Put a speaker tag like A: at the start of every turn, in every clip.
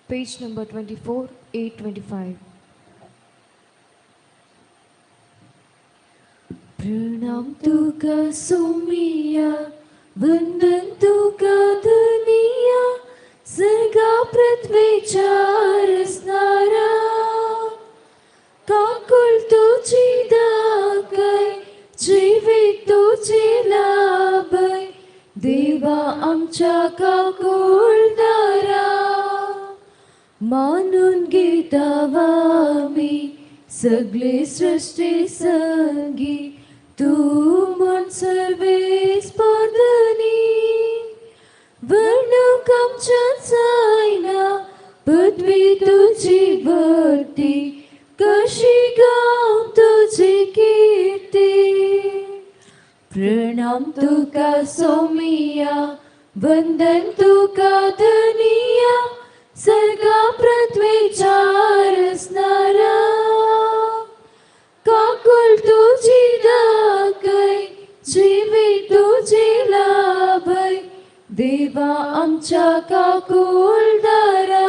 A: Page number 24, 825. प्रणाम तुका सोमिया, वंदन तुका धनिया, सर्गा पृथ्वीच्या रचणारा. काकुळ तुजी दाखय, जिवीत तुजी लाभय, देवा आमच्या काकुळदारा. मानून घेतावामी सगळे सृष्टी संगी, तूं म्हूण सर्वेस पदनी. वर्णूक आमच्या जायना पदवी तुजी वर्ती, कशी गावं तुजी किर्ती. प्रणाम तुका सोमिया, वंदन तुका धनिया, सर्गा पृथ्वीच्या रचणारा. काकुळ तुजी दाखय, जिवीत तुजी लाभय, देवा आमच्या काकुळदारा.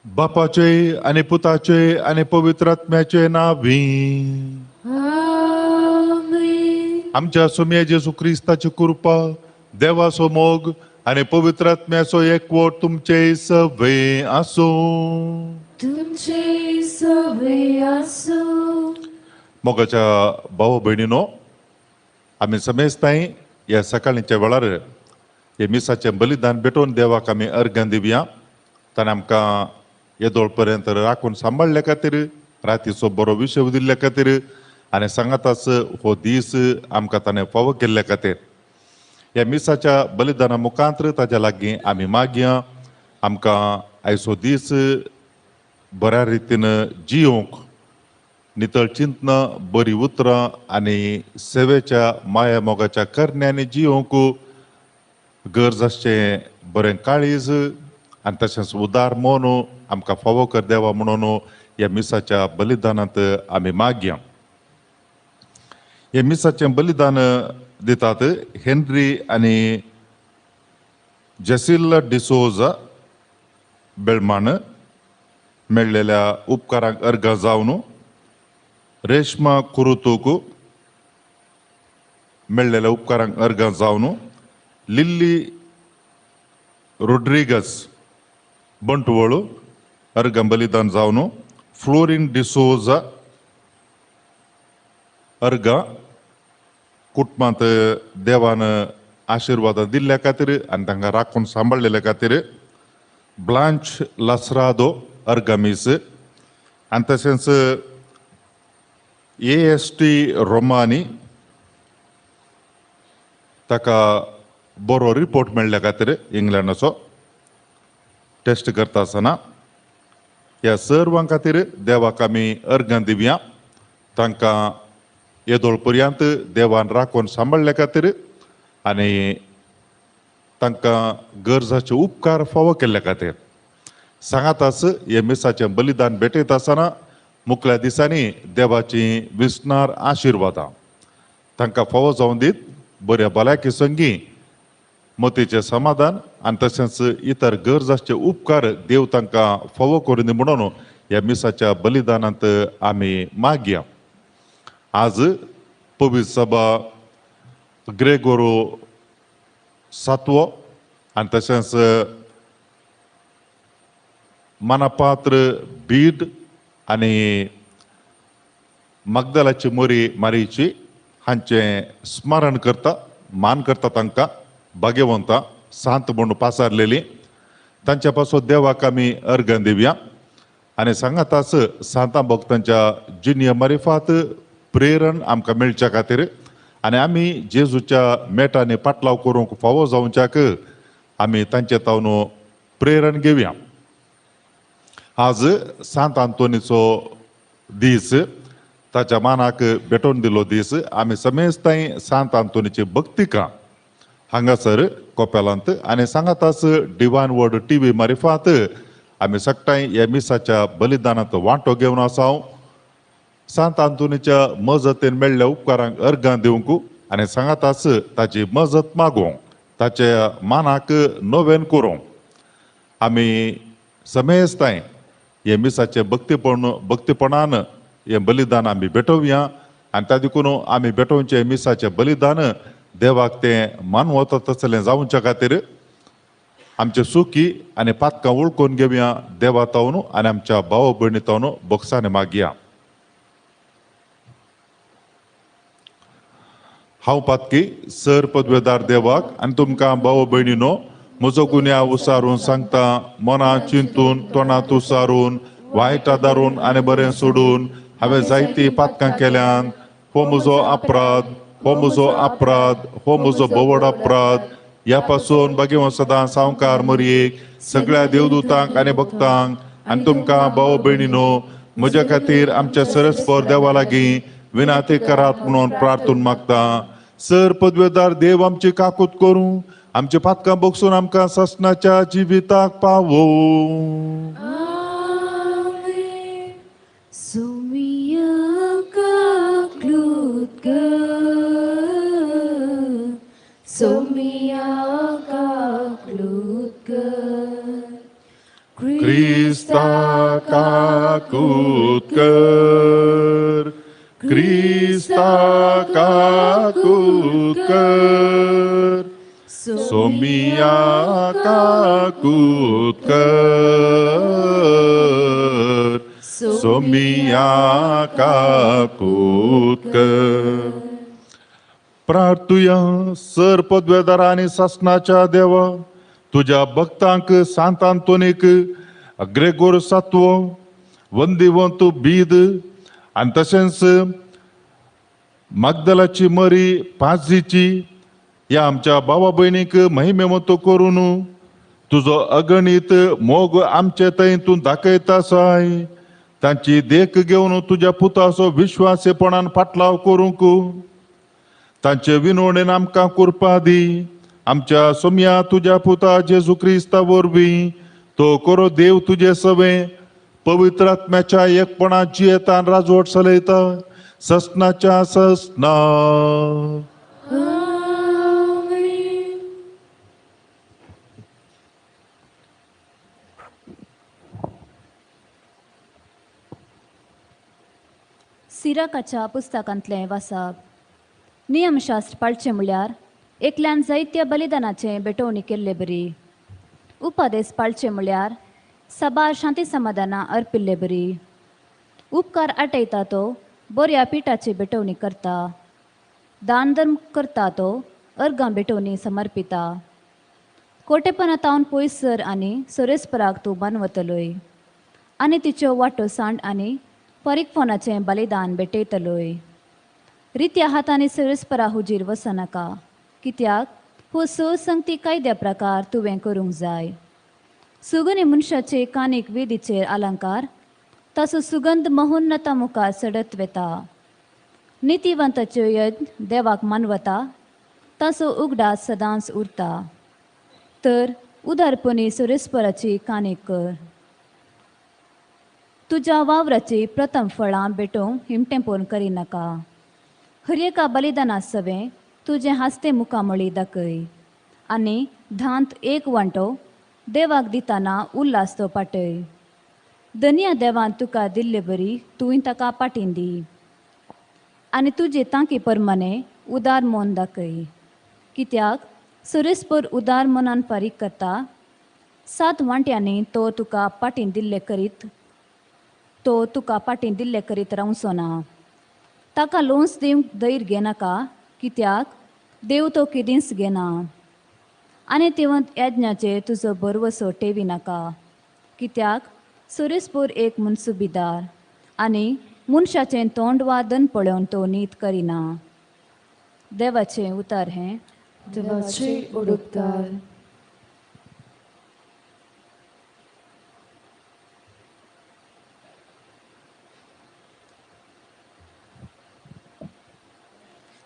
B: बापाचे आनी पुताचे आनी पवित्र आत्म्याचे नावी.
A: आमेन.
B: आमच्या सोम्या जेजू क्रिस्ताची कृपा, देवाचो मोग आनी पवित्र आत्म्याचो एकवट तुमचे सवे आसूं.
A: तुमचे सवे आसूं.
B: मोगाच्या भाव भयणीनो, आमी समेस्ताय ह्या सकाळीच्या वेळार हे मिसाचें बलिदान भेटोवन देवाक आमी अर्घां दिवया. ताणें आमकां येदोळ पर्यंत राखून सांबाळ्ळे खातीर, रातीचो बरो विशय दिल्ल्या खातीर आनी सांगाताच हो दीस आमकां ताणें फावो केल्ल्या खातीर ह्या मिसाच्या बलिदाना मुखांत ताच्या लागीं आमी मागया आमकां आयचो दीस बऱ्या रितीन जियोंक, नितळ चिंतनां, बरी उतरां आनी सेवेच्या माया मोगाच्या करण्यांनी जियोंक गरज आसचें बरें काळीज आनी तशेंच उदार मन आमकां फावो कर देवा म्हणून ह्या मिसाच्या बलिदानांत आमी मागया. हे मिसाचें बलिदान दितात हेनरी आनी जेसिल्ला डिसोजा बेळमान मेळ्ळेल्या उपकारांक अर्घां जावन, रेश्मा कुरुतूक मेळ्ळेल्या उपकारांक अर्घां जावन, लिल्ली रोड्रिगस बंटवळ अर्घां बलिदान जावन, फ्लोरीन डिसोजा अर्घां कुटुंबांत देवान आशिर्वादां दिल्ल्या खातीर आनी तांकां राखून सांबाळ्ळेल्या खातीर, ब्लांच लासरादो अर्घां मीस आनी तशेंच AST Romani ताका बरो रिपोर्ट मेळ्ळ्या खातीर इंग्लंडाचो टेस्ट करता आसतना ह्या सर्वां खातीर देवाक आमी अर्घां दिवया. तांकां येदोळ पर्यंत देवान राखून सांबाळ्ळ्या खातीर आनी तांकां गरजाचे उपकार फावो केल्ल्या खातीर. सांगाताच हे मिसाचें बलिदान भेटयता आसतना मुखल्या दिसांनी देवाची विसणार आशिर्वादां तांकां फावो जावन दीत, बऱ्या भलायकी संगी मतीचें समाधान आनी तशेंच इतर गरज आसचे उपकार देव तांकां फावो करून दी म्हणून ह्या मिसाच्या बलिदानांत आमी मागया. आज पवित्र सभा ग्रेगोरो सातवो आनी तशेंच मानापात्र बीड आनी मगदलाची मोरी मारीची हांचें स्मरण करता, मान करता तांकां भाग्यवंता सांत म्हूण पासारलेली. तांच्या पासून देवाक आमी अर्घां दिवया आनी सांगाताच सांतां भक्तांच्या जिणये मारिफात प्रेरण आमकां मेळच्या खातीर आनी आमी जेजूच्या मेटांनी पाटलाव करूंक फावो जावच्याक आमी तांचे तावन प्रेरण घेवया. आज सांत आंतोनीचो दीस, ताच्या मानाक भेटोवन दिलो दीस. आमी समेस्ताय सांत आंतोनीची भक्तिका हांगासर कोपेलांत आनी सांगाताच डिवायन वर्ड TV मारिफात आमी सगटांय ह्या मिसाच्या बलिदानांत वांटो घेवन आसा. सांत आंतोनीच्या मजतीन मेळ्ळ्या उपकारांक अर्घां दिवंक आनी सांगाताच ताची मजत मागूंक, ताच्या मानाक नवेन करूंक. आमी समेस्ताय हे मिसाचें भक्तीपणान हें बलिदान आमी भेटोवया आनी त्या देखून आमी भेटोवचें मिसाचें बलिदान देवाक तें मानवता तसलें जावच्या खातीर आमचे सुखी आनी पातकां वळखून घेवया देवा तावन आनी आमच्या भाव भयणी तावन बोक्सांनी मागया. हांव पातकी सर पदवेदार देवाक आनी तुमकां भाव भयणीनो म्हजो गुन्यांव उसारून सांगता, मनां चिंतून तोंडांत उसारून वायट आदारून आनी बरें सोडून हांवें जायतीं पातकां केल्यान. हो म्हजो अपराध, हो म्हजो अपराध, हो म्हजो भोवड अपराध. ह्या पासून भाग्यवंत सदां सावकार मरयेक सगळ्या देवदूतांक आनी भक्तांक आनी तुमकां भाव भयणीनो म्हज्या खातीर आमच्या सरस्पर देवा लागीं विनाती करात म्हणून प्रार्थून मागता. सर पदवेदार देव आमची काकूत करूं, आमची पातकां बगसून आमकां ससनाच्या जिविताक पावो. क्रिस्ता काकूत कर, क्रिस्ता काकूत कर, सोमिया काकूत कर, सोमिया काकूत कर. प्रार्थुया. सर पदवेदार आनी सासणाच्या देवा, तुज्या भक्तांक सांत आंतोनीक, ग्रेगोर सातवो, वंदिवंत बीद आनी तशेंच मागदलाची मरी पांचजीची ह्या आमच्या भावा भयणीक महिमेवंत करून तुजो अगणीत मोग आमचे थंय तूं दाखयता साय, तांची देख घेवन तुज्या पुताचो विश्वासेपणान फाटलाव करूंक तांचे विनवणेन आमकां कृपा दी. आमच्या सोम्या तुज्या पुता जेजू क्रिस्ता वरवीं तो करो देव तुजे सवे पवित्र आत्म्याच्या एकपणात जियेतान राजवट चलयता ससनाच्या ससना.
C: सिराकाच्या पुस्तकांतलें वासाप. नियमशास्त्र पाळचें म्हळ्यार एकल्यान जायत्या बलिदानाचें भेटवणी केल्ले बरी, उपादेस पाळचें म्हळ्यार साबार शांती समाधानां अर्पिल्ले बरी, उपकार आटयता तो बऱ्या पिठाची भेटवणी करता, दान धर्म करता तो अर्गां भेटवणी समर्पिता, कोटेपणा तावन पयस सर आनी सोरेस्पराक तूं बानवतलोय आनी तिच्यो वाटो सांड आनी फारीकपणाचें बलिदान भेटयतलोय. रित्या हातांनी सोरेस्परा हुजीर वसनाका, कित्याक हो स संगती कायद्या प्रकार तुवें करूंक जाय. सुगनी मनशाचे कानीक वेदीचेर अलंकार ताचो सुगंध महोन्नता मुखार चडत वेता. नितीवंताच्यो यज्ञ देवाक मानवता, ताचो उगडास सदांच उरता. तर उदारपणी सोरेस्पराची कानीक कर. तुज्या वावराची प्रथम फळां भेटोवंक हिमटेंपोन करिनाका. हर एका बलिदाना सवें तुजें हास्ते मुखामळी दाखय आनी धांत एक वांटो देवाक दिताना उल्हास तो पाटय. दनया देवान तुका दिल्ले बरी तुवें ताका पाटीन दी आनी तुजे तांकी परमाने उदार मन दाखय, कित्याक सुरेसपर उदार मनान फारीक करता. सात वांट्यांनी तो तुका पाटीन दिल्ले करीत तो तुका पाटीन दिल्ले करीत रावचो ना. ताका लोन्स दिवंक धैर्य घेनाका, कित्याक देव तो केदींच घेना. आनी तेवंत यज्ञाचेर तुजो भरवसो ठेवी नाका, कित्याक सुरेसपूर एक मनसुबीदार आनी मनशाचें तोंड वा दन पळोवन तो नीत करिना. देवाचें उतार हें.
A: देवाचे उडुपकार.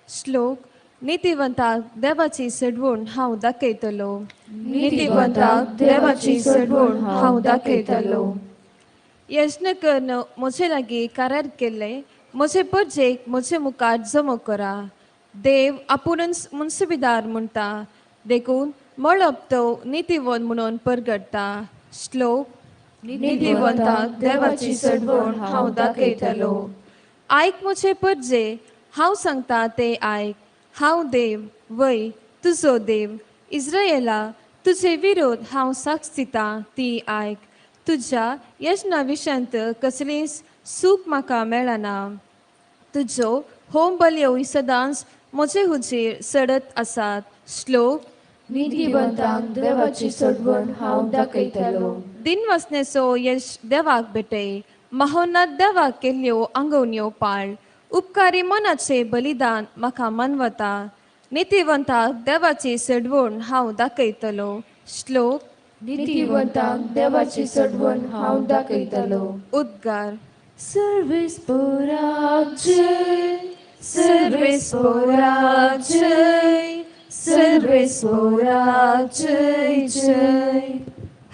D: श्लोक. नितीवंताक देवाची सडवण हांव दाखयतलो, नितीवंताक देवाची सडवण हांव दाखयतलो. यत्न करून म्हजे लागीं करार केल्लें म्हजे परजेक म्हजे मुखार जमो करा. देव आपुणूच मुन्सुबीदार म्हणटा, देखून मळब तो नितीवंत म्हणून परगटता. श्लोक
A: नितीवंताक देवाची सडवण हांव दाखयतलो.
D: आयक म्हजे परजे, हांव सांगता तें आयक. हांव देव, वय तुजो देव. इस्रायला, तुजे विरोध हांव साक्ष दिता ती आयक. तुज्या यजना विशयांत कसलीच सूख म्हाका मेळना. तुज्यो होम बलयो सदांच म्हजे हुजीर सडत आसात. श्लोक
A: नितीवंतांक देवाची सडवण हांव दाखयतलो.
D: दिनवासनेचो यश देवाक भेटय. महोन्नत देवाक केल्ल्यो आंगवण्यो पाळ. उपकारी मनाचे बलिदान म्हाका मानवता. नितीवंताक देवाची सडवण हांव दाखयतलो. श्लोक
A: नितीवंतांक देवाची सडवण हांव दाखयतलो.
D: उद्गार.
A: सर्वेस पोराक जय, सर्वेस पोराक जय, सर्वेस पोराक जय जय.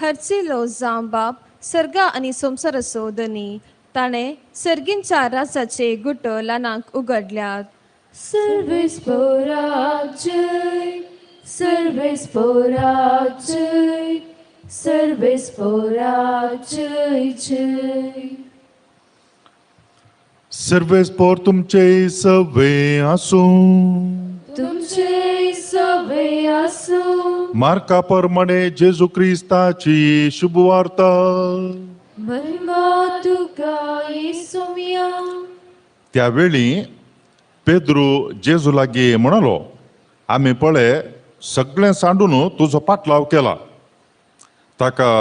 D: हर्चिलो जावं बाप सर्गा आनी संवसाराचो धनी, ताणें सर्गींच्या राजाचे गुट ल्हानांक उगडल्यात.
A: सर्वेस पोराक जय, सर्वेस पोराक जय, सर्वेस पोराक जय जय.
B: सर्वेस पोर तुमचे सवे आसूं.
A: तुमचे सवे आसूं.
B: मार्का प्रमाणे जेजू क्रिस्ताची शुभवार्ता.
A: महिमा तुका येसुया.
B: त्यावेळी पेद्रू जेजू लागीं म्हणालो, आमी पळय सगळें सांडून तुजो पाटलाव केला. ताका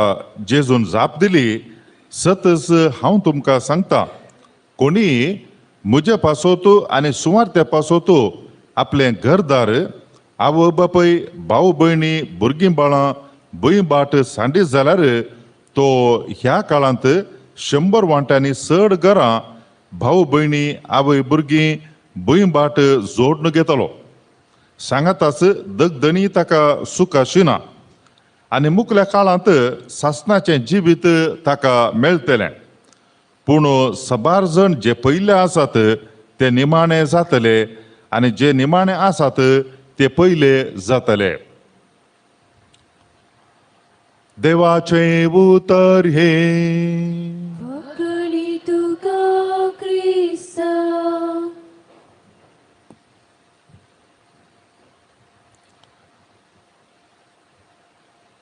B: जेजून जाप दिली, सतच हांव तुमकां सांगता, कोणी म्हजे पासत आनी सुवार्ते पासत आपलें घरदार, आवय बापूय, भाव भयणी, भुरगीं बाळां, भंय बाट सांडीत जाल्यार तो ह्या काळांत 100 वांट्यांनी चड घरां, भाव भयणी, आवय भुरगीं, भंय बाट जोडून घेतलो. सांगाताच दगदणी ताका सुख आशिना आनी मुखल्या काळांत सासणाचें जिवीत ताका मेळटलें. पूण सबार जण जे पयले आसात ते निमाणे जातले आनी जे निमाणे आसात ते पयले जातले. देवाचें उतर हें.
A: फकणी तुका क्रिस्ता.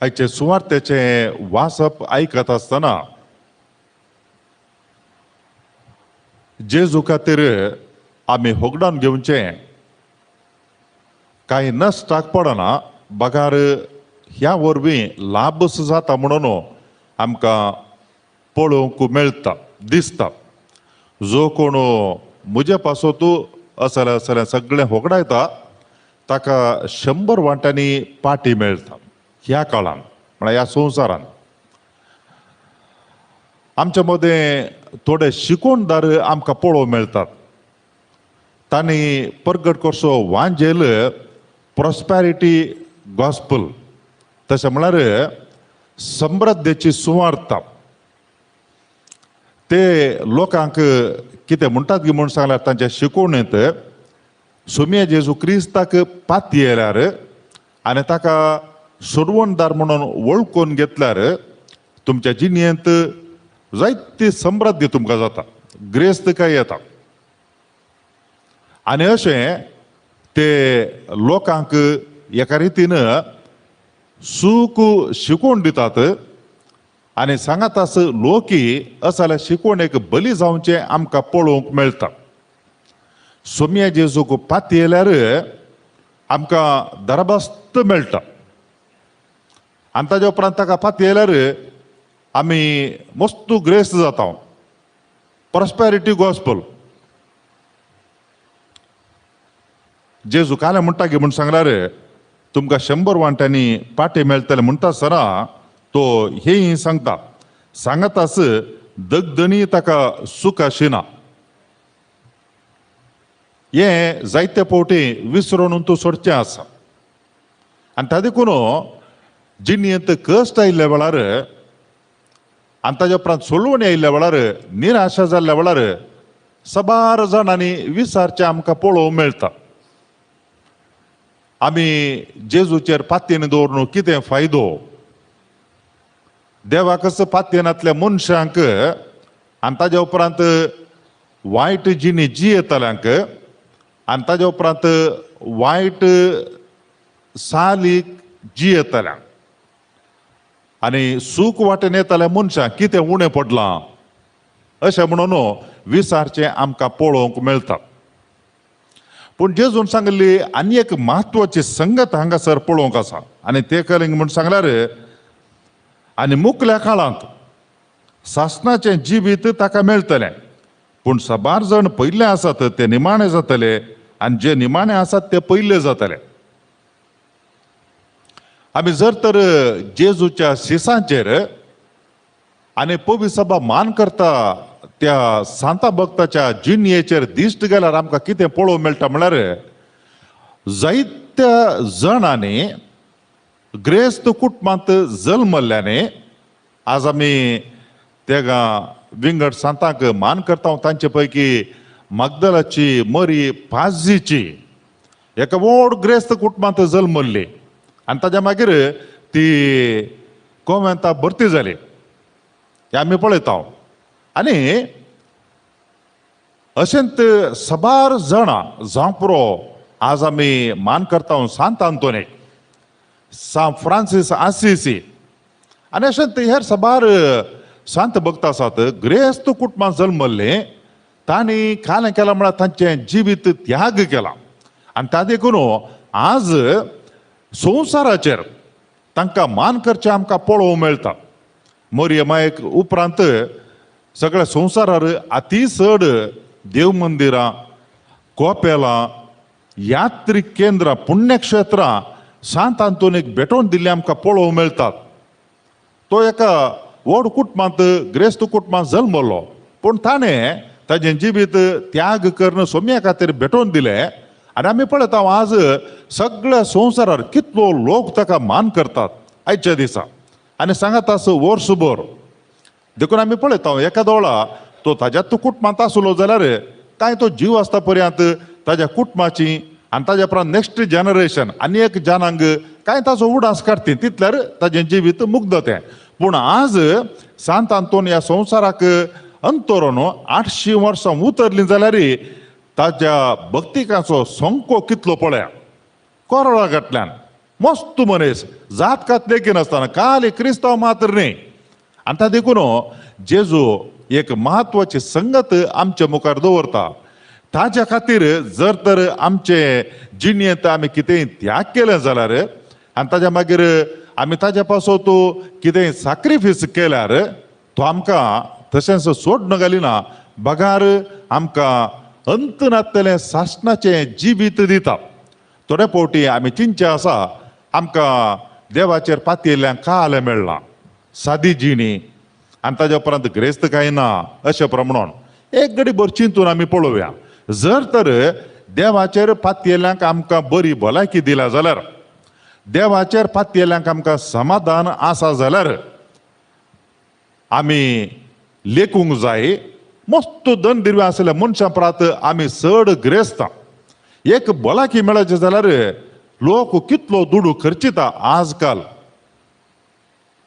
B: आयचे सुवार्तेचें वाचप आयकत आसतना जेजू खातीर आमी होगडावन घेवचें कांय नश्टाक पडना, बगार ह्या वरवीं लाभच जाता म्हणून आमकां पळोवंक मेळटा, दिसता. जो कोण म्हजे पासत असलें असलें सगळें होगडायता ताका 100 वांट्यांनी पाटी मेळटा ह्या काळान, म्हळ्यार ह्या संवसारान. आमच्या मदें थोडे शिकोणदार आमकां पळोवंक मेळटात. तांणी परगट करचो वांजेल प्रॉस्पेरिटी गॉस्पल, तशें म्हळ्यार समृद्धेची सुवार्ता. ते लोकांक कितें म्हणटात गी म्हूण सांगल्यार तांच्या शिकोवणेंत सोमिया जेजू क्रिस्ताक पातयेल्यार आनी ताका सोडवणदार म्हणून वळखून घेतल्यार तुमच्या जिणेंत जायती समृद्धी तुमकां जाता, ग्रेस्तकाय येता. आनी अशें ते लोकांक एका रितीन सूख शिकोवन दितात आनी सांगातास लोकी असल्या शिकवणेक बली जावचें आमकां पळोवंक मेळटा. सोमिया जेजूक पातयेल्यार आमकां दरबास्त मेळटा आनी ताज्या उपरांत ताका पातयेल्यार आमी मस्त ग्रेस्त जाता. Prosperity gospel. जेजू कालें म्हणटा गी म्हूण सांगल्यार तुमकां 100 वांट्यांनी पाटी मेळटले म्हणटा सरा तो हें सांगता. सांगतास दगदणी ताका सुख आशिना. हें जायते फावटी विसरून तूं सोडचें आसा. आनी ता देखून जिणेंत कश्ट आयिल्ल्या वेळार आनी ताज्या उपरांत सोडवणी आयिल्ल्या वेळार, निराशा जाल्ल्या वेळार सबार जाणांनी विसारचें आमकां पळोवंक मेळटा. आमी जेजूचेर पातयेन दवरून कितें फायदो? देवाकच पातयेनातल्या मनशांक आनी ताज्या उपरांत वायट जिणी जियेतल्यांक आनी ताज्या उपरांत वायट सालीक जियेतल्यांक आनी सूख वाटेन येतल्या मनशांक कितें उणें पडलां अशें म्हणून विचारचें आमकां पळोवंक मेळटा. पूण जेजून सांगिल्ली आनी एक म्हत्वाची संगत हांगासर पळोवंक आसा आनी ते कलिंग म्हूण सांगल्यार आनी मुकल्या काळांत सासणाचें जिवीत ताका मेळटलें, पूण साबार जाण पयले आसात ते निमाणे जातले आनी जे निमाणे आसात ते पयले जातले. आमी जर तर जेजूच्या शिसांचेर आनी पवी सभा मान करता त्या सांता भक्ताच्या जिणयेचेर दिश्ट गेल्यार आमकां कितें पळोवंक मेळटा म्हळ्यार जायत्या जाणांनी ग्रेस्त कुटुंबांत जल्मल्ल्याने आज आमी तेगा विंगड सांतांक मान करता. तांचे पैकी मागदलाची मरी पाजीची एका व्हड ग्रेस्त कुटुंबांत जल्मल्ली आनी ताज्या मागीर ती कोवेंता भरती जाली हें आमी पळयता. आनी अशेंच साबार जाणां जावंक पुरो आज आमी मान करता सांत आंतोनीक, सांत फ्रांसीस आसिसी आनी अशेंच हेर साबार सांत भक्त आसात. ग्रेस्त कुटुंबांत जल्मल्ले तांणी कालें केलां म्हळ्यार तांचें जिवीत त्याग केला आनी ता देखून आज संवसाराचेर तांकां मान करचें आमकां पळोवंक मेळटा. मोरये उपरांत सगळ्या संवसारार अती चड देव मंदिरां, कोपेलां, यात्रीक केंद्रां, पुण्यक्षेत्रां सांत आंतोनीक भेटोवन दिल्ली आमकां पळोवंक मेळटात. तो एका व्हड कुटुंबांत ग्रेस्त कुटुंबांत जल्मलो, पूण ताणें ताजें जिवीत त्याग करून सोम्या खातीर भेटोवन दिलें आनी आमी पळयता आज सगळ्या संवसारार कितलो लोक ताका मान करतात आयच्या दिसा आनी सांगात आस वर्सभर. देखून आमी पळयता एका दोळा तो ताज्या तूं कुटुंबांत आसलो जाल्यार कांय तो जीव आसता पर्यंत ताज्या कुटुंबाची आनी ताज्या उपरांत नेक्स्ट जनरेशन आनी एक जनांग कांय ताचो उडास काडटी तितल्यार ताजें जिवीत मुग्ध तें. पूण आज सांत आंतोन ह्या संवसाराक अंतरून 800 वर्सां उतरलीं जाल्यार ताज्या भक्तिकाचो संको कितलो पळया. कोरोळा घातल्यान मस्त मनीस जात कात लेखिनासतना काल क्रिस्तांव मात्र न्ही. आनी ता देखून जेजू एक म्हत्वाची संगत आमच्या मुखार दवरता. ताज्या खातीर जर तर आमचे जिणेंत आमी कितेंय त्याग केलें जाल्यार आनी ताज्या मागीर आमी ताज्या पासत कितेंय साक्रिफीस केल्यार तो आमकां तशेंच सोडून घालिना, बगार आमकां अंत नासतलें सासणाचें जिवीत दिता. थोडे फावटी आमी चिंतचें आसा आमकां देवाचेर पातयेल्ल्यान कालें मेळ्ळां, सादी जिणी आनी ताज्या उपरांत ग्रेस्त कांय ना अशें प्रमाण एक घडी भर चिंतून आमी पळोवया. जर तर देवाचेर पातयेल्ल्यांक आमकां बरी भलायकी दिल्या जाल्यार, देवाचेर पातयेल्ल्यांक आमकां समाधान आसा जाल्यार आमी लेखूंक जाय मस्त दन दिरवे आसल्या मनशां प्रात आमी चड ग्रेस्तां. एक भलायकी मेळचे जाल्यार लोक कितलो दुडू खर्चिता आजकाल,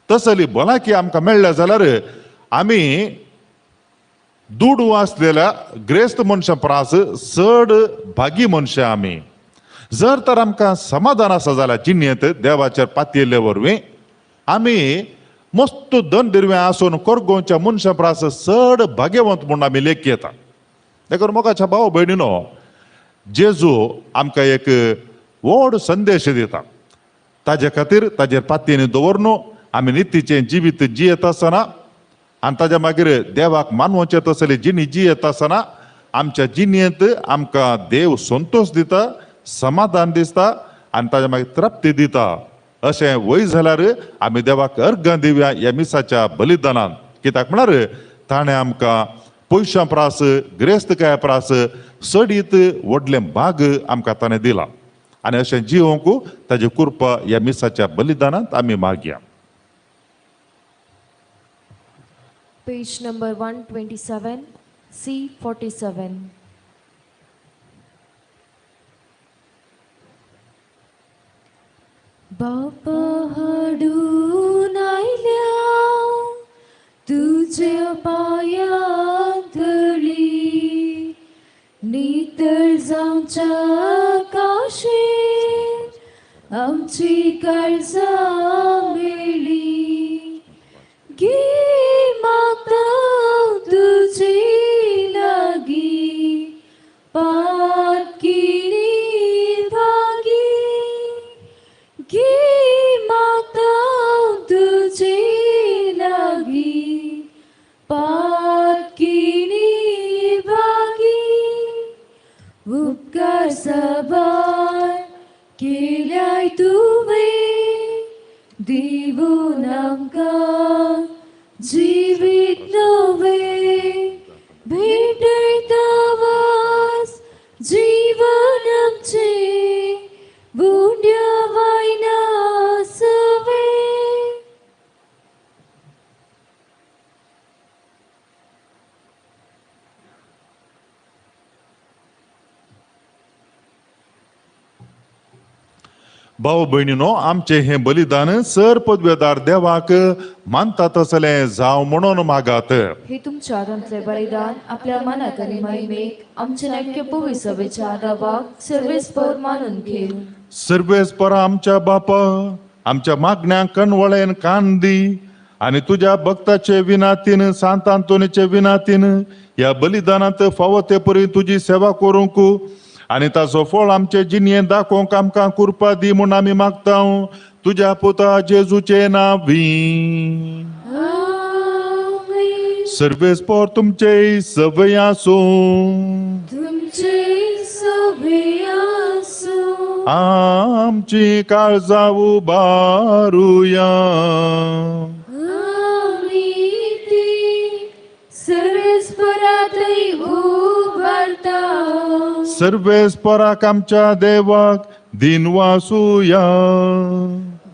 B: तसली भलायकी आमकां मेळ्ळ्या जाल्यार आमी दुडू आसलेल्या ग्रेस्त मनशां प्रास चड भागी मनशां आमी. जर तर आमकां समाधान आसा जाल्यार जिणेंत देवाचेर पातयेल्ले वरवीं आमी मस्त दन दिरवे आसून कोरगोंच्या मनशां प्रास चड भाग्यवंत म्हूण आमी लेखी येता. देखून मोगाच्या भाव भयणीनो, जेजू आमकां एक व्हड संदेश दिता. ताजे खातीर ताजेर पातयेनी दवरन आमी नितीचें जिवीत जियेत आसतना आनी ताज्या मागीर देवाक मानवचें तसली जिणी जियेत आसतना आमच्या जिणेंत आमकां देव संतोश दिता, समाधान दिसता आनी ताज्या मागीर तृप्ती दिता. अशें वय जाल्यार आमी देवाक अर्घां दिवया ह्या मिसाच्या बलिदानान. कित्याक म्हळ्यार ताणें आमकां पयशां प्रास ग्रेस्तकाया प्रास सडीत व्हडलें भाग आमकां ताणें दिलां आनी अशें जिवंक ताजी कृपा ह्या मिसाच्या बलिदानांत आमी मागया.
A: Page number 127, C47. बापा हाडून आयल्या आमच्या काशीन आमची काळजां मेळ्ळी गी मागता तुजी लागीं पातकिनी भागी गी मागता तुजी लागीं पातकिनी भागी उपकार सबार केल्याय तुवें दिवून आमकां जिवीत नवें भेटयता वास जीवन आमचें उंड्या वायना सवें.
B: भाव भयणीनो, आमचें हें बलिदान सर पदवेदार देवाक मानता तसलें जावं म्हणून मागात.
A: हे तुमच्या हातांतलें बलिदान आपल्या मनाक आनी महिमेक आमचे नाट्य पवित्र सभेच्या आदाबाक सर्वेस्पर मानून घेवं.
B: सर्वेस्पर आमच्या बापा, आमच्या मागण्यांक कणवळेन कान दी आनी तुज्या भक्ताचे विनातीन सांत आंतोनीचे विनातीन ह्या बलिदानांत फावो ते परी तुजी सेवा करूंक आनी ताचो फळ आमचे जिणेंत दाखोवंक आमकां कृपा दी म्हूण आमी मागता तुज्या पुता जेजूचे नांवी.
A: आमेन.
B: सर्वेस्पर तुमचे सवय आसूं.
A: तुमचे सवे आसूं.
B: आमची काळजां उबारुया.
A: आमी ती सर्वेस्परातय उबारता.
B: सर्वेस्पराक आमच्या देवाक दिनवासुया.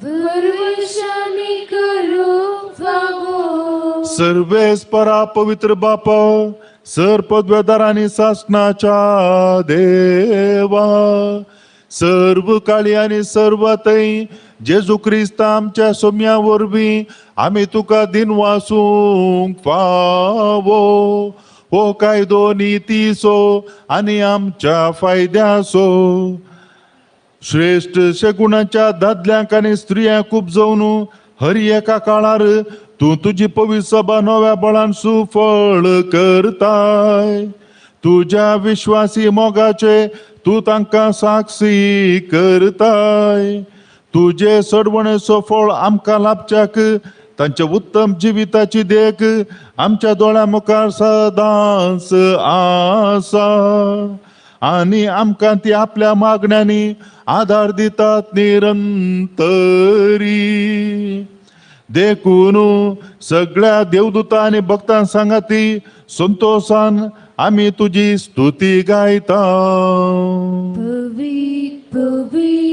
A: परमेश्वरानी करूंक फावो.
B: सर्वेस्परा पवित्र बापा, सर पदवेदार आनी सासणाच्या देवा, सर्व काळी आनी सर्व थंय जेजू क्रिस्त आमच्या सोम्या वरवीं आमी तुका दिनवासूंक फावो. हो कायदो नितीचो आनी आमच्या फायद्याचो श्रेश्ठ शेगुणाच्या दादल्यांक आनी स्त्रियांक उपजोवन हर एका काळार तूं तुजी पवित्र सभा नव्या बळान सुफळ करताय. तुज्या विश्वासी मोगाचे तूं तांकां साक्षी करताय. तुजे सडवणेचो फळ आमकां लाभच्याक तांच्या उत्तम जिविताची देख आमच्या दोळ्या मुखार सदांच आसा आनी आमकां ती आपल्या मागण्यांनी आदार दितात निरंतरी. देखून सगळ्या देवदूतां आनी भक्तां सांगाती संतोशान आमी तुजी स्तुती गायता.
A: पवित्र पवित्र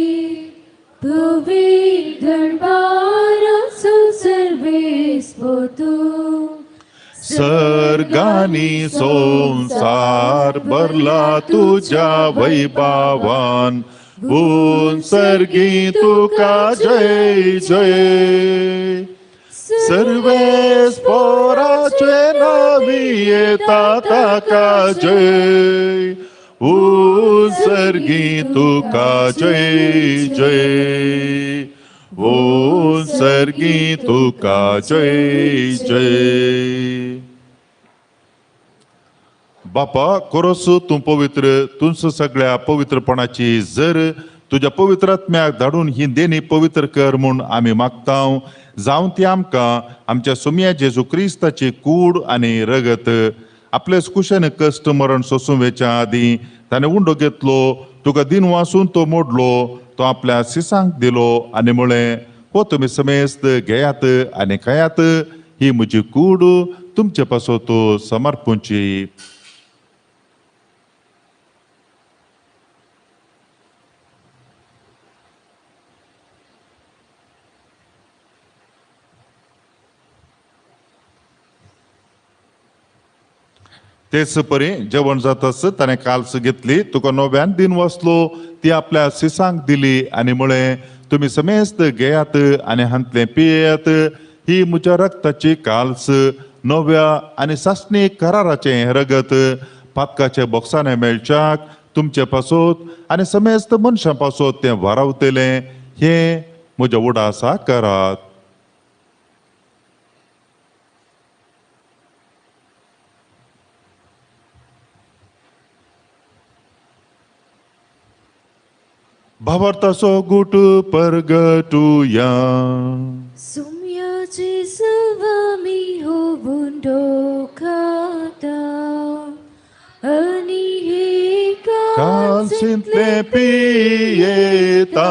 A: पवित्र दरबाराचो सर्वेस्पर तूं.
B: सर्गानी संसार भरला तुज्या वैभावान, सर्गी तुका जय जय. सर्वेस्पराचे नावी येता ताका जय, सर्गी तुका जय जय, सर्गी तुका जय जय. बापा कोरोस तूं पवित्र, तुमचं सगळ्या पवित्रपणाची जर तुज्या पवित्र आत्म्याक धाडून ही देणी पवित्र कर म्हूण आमी मागता. जावं ती आमकां आमच्या सोम्या जेजू क्रिस्ताची कूड आनी रगत. आपलेच कुशेन कश्ट मरण सोसूं वेच्या आदीं ताणें उंडो घेतलो, तुका दिन वासून तो मोडलो, तो आपल्या सिसांक दिलो आनी म्हळें, हो तुमी समेस्त घेयात आनी खायात, ही म्हजी कूड तुमचे पासत समर्पूंची. तेच परी जेवण जाताच ताणें काल्स घेतली, तुका नव्यान दिन वसलो, ती आपल्या सिसांक दिली आनी म्हळें, तुमी समेस्त घेयात आनी हांतलें पियेयात, ही म्हज्या रक्ताची काल्स, नव्या आनी सासणी कराराचें रगत, पातकाचे बोक्साने मेळच्याक तुमचे पासत आनी समेस्त मनशां पासत तें वारावतलें हें म्हज्या उडासा करात. भावार्थाचो गुट परगटुया.
A: सुम्या जेजुवामी होवून खाता आनी हे
B: कालसींतलें पियेता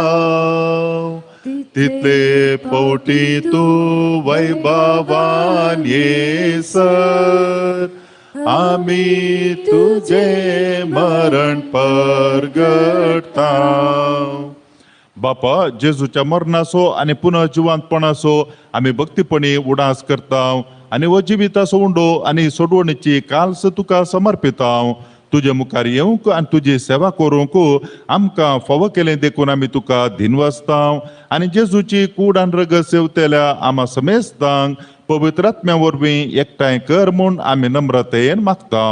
B: तितले पवटी तूं वैभवान येसर आमी तुजें मरण परगटता. बापा जेजूच्या मरणाचो आनी पुनर्जिवंतपणाचो आमी भक्तीपणी उडास करता आनी हो जिविताचो उंडो आनी सोडवणीची काल्स तुका समर्पिता. तुजे मुखार येवंक आनी तुजी सेवा करूंक आमकां फावो केलें देखून आमी तुका दिनवासता आनी जेजूची कूड आनी रगत सेवतेल्या आमा समेस्तांक पवित्र आत्म्या वरवीं एकठांय कर म्हूण आमी नम्रतेन मागता.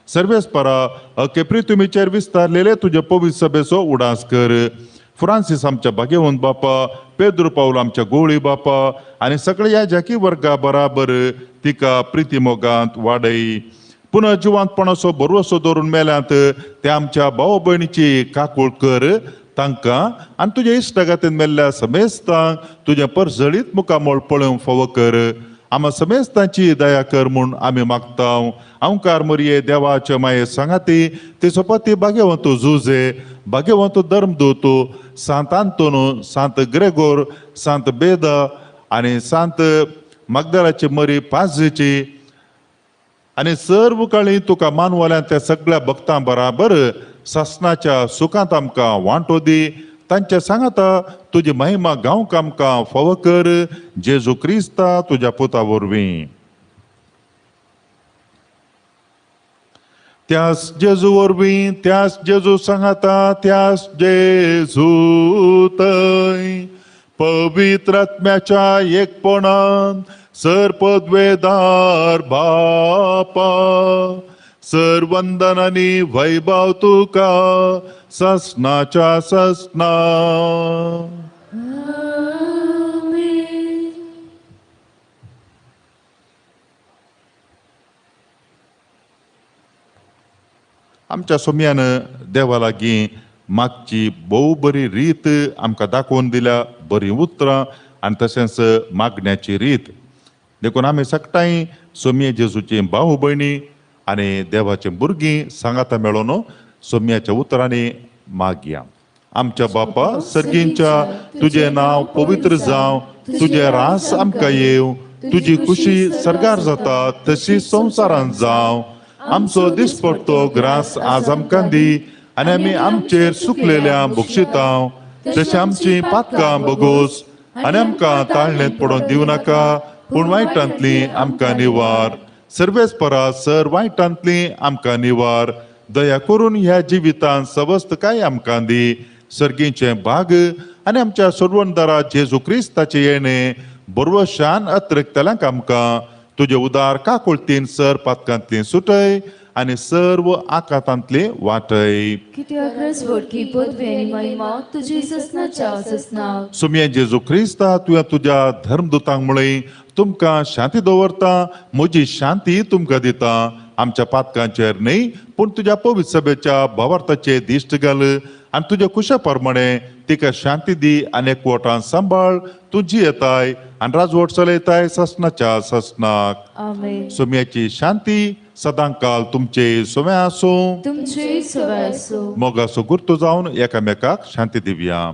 B: सर्वेस्परा अके प्रितुमीचेर विस्तारलेले तुजे पवित्र सभेचो उडास कर. फ्रांसीस आमच्या भाग्यवंत बापा, पेद्रू पावल आमच्या गोळी बापा आनी सगळ्या जाकी वर्गा बराबर तिका प्रिती मोगांत वाडय. पुनः जिवंतपणाचो भरवसो दवरून मेल्यांत ते आमच्या भाव भयणीची काकूळ कर तांकां आनी तुज्या इश्टागातीन मेल्ल्या समेस्तांक तुजें परजळीत मुखामळ पळोवंक फावो कर. आमा समेस्तांची दया कर म्हूण आमी मागता. अंकार मोरये देवाचे माये सांगाती ते सोपाती भाग्यवंत जुजे, भाग्यवंत धर्मदूत सांत आंतोन, सांत ग्रेगोर, सांत बेदा आनी सांत मागदाराची मरी पाजेची आनी सर्व काळी तुका मानवल्यान त्या सगळ्या भक्तां बराबर सासनाच्या सुखांत आमकां वांटो दी. तांच्या सांगाता तुजी महिमा गावंक आमकां फावो कर. जेजू क्रिस्ता तुज्या पुता वरवीं. त्यास जेजू वरवीं, त्यास जेजू सांगाता, त्यास जेजू थंय पवित्र आत्म्याच्या एकपणान सर पदवेदार बापा सर वंदन आनी वैभव तुका ससनाच्या ससना. आमच्या सोम्यान देवा लागीं मागची भोव बरी रीत आमकां दाखोवन दिल्या, बरीं उतरां आनी तशेंच मागण्याची रीत. देखून आमी सगटांय सोमये जेजूची भाव भयणी आनी देवाची भुरगीं सांगाता मेळोन सोम्याच्या उतरांनी मागया. आमच्या बापा सर्गींच्या तुजें नांव पवित्र जावं, तुजें रास आमकां येवं, तुजी खुशी सर्गार जाता तशी संवसारांत जावं. आमचो दिसपडतो ग्रास आज आमकां दी आनी आमी आमचेर सुकलेल्या बक्षितांव तशें आमची पातकां बगोस आनी आमकां ताळणेंत पडोवन दिवं नाका, पूण वायटांतली आमकां निवार. सर्वेस परा सर वायटांतली आमकां निवार. दया करून ह्या जिवितांत सवस्तकाय आमकां दी. सर्गीचें भाग आनी आमच्या सोडवणदारा जेजू क्रिस्ताचें येणें बरवशान अत्रेकतल्यांक आमकां तुजे उदार काकुळतीन सर पातकांतली सुटय आनी सर्व आकातांतली वाटय. सुमये जेजू क्रिस्ता तुवें तुज्या धर्मदूतांक म्हळें तुमकां शांती दवरता, म्हजी शांती तुमकां दिता. आमच्या पातकांचेर न्हय पूण तुज्या पवित्र सभेच्या भावार्थाचे दिश्ट घाल आनी तुज्या कुशा प्रमाणे तिका शांती दी आनी एकवटान सांबाळ. तूं जियेताय आनी राजवट चलयताय ससनाच्या ससनाक. सोम्याची शांती सदांकाल तुमचे सोम्या आसूं,
A: तुमचे सवय आसूं.
B: मोगाचो गुर्तो जावन एकामेकाक शांती दिवया.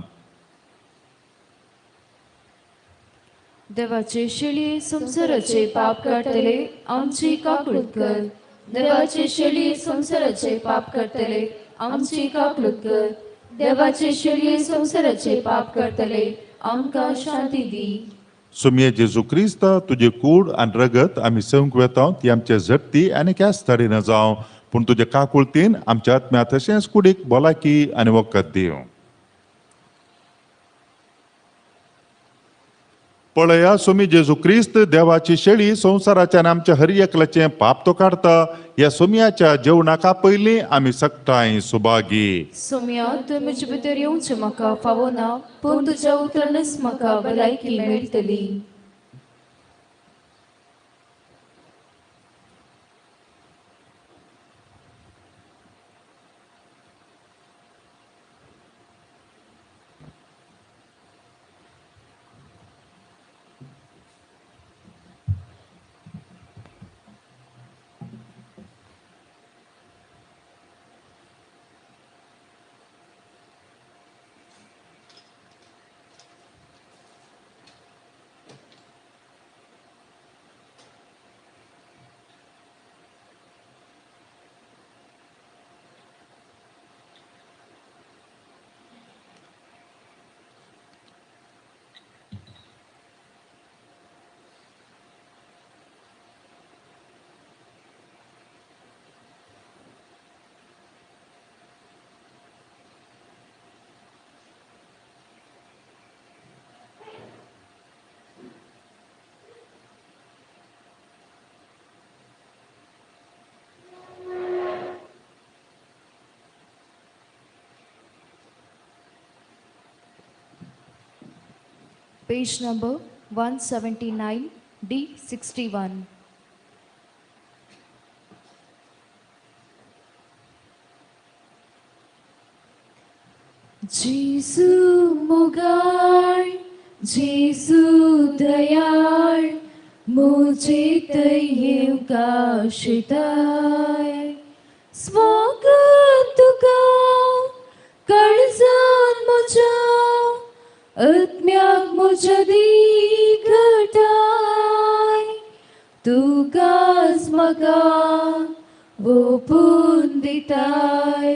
A: देवाचे शेळी संवसाराचे पाप काडटले आमची काकळूत कर. देवाचे शेळी संवसाराचे पाप काडटले आमची काकळूत कर. देवाचे शेळी संवसाराचे पाप काडटले आमकां शांती दी.
B: सुमये जेजू क्रिस्ता तुजे कूड आनी रगत आमी सेवंक वेता ती आमचे झडटी आनी क्यास न जावं, पूण तुजे काकुळतीन आमच्या आत्म्या तशेंच कुडीक भलायकी आनी वखद दिवं. पळया सोमी जेजू क्रिस्त देवाची शेळी संवसाराच्या आनी आमच्या हर एकल्याचें पाप तो काडता. ह्या सोमयाच्या जेवणाका पयलीं आमी सगटांय सुभागी.
A: सोम्या, तूं म्हजे भितर येवचें म्हाका फावो ना, पूण तुज्या उतरानच म्हाका भलायकी मेळटली. Page number 179, D61. जेजू मोगाळ, जेजू दयाळ, मुझे तयेव काशिताय. स्वागत तुका काळजान म्हज्या, आत्म्याक म्हज्या दी घटाय. तुकाच म्हाका ओपून दिताय,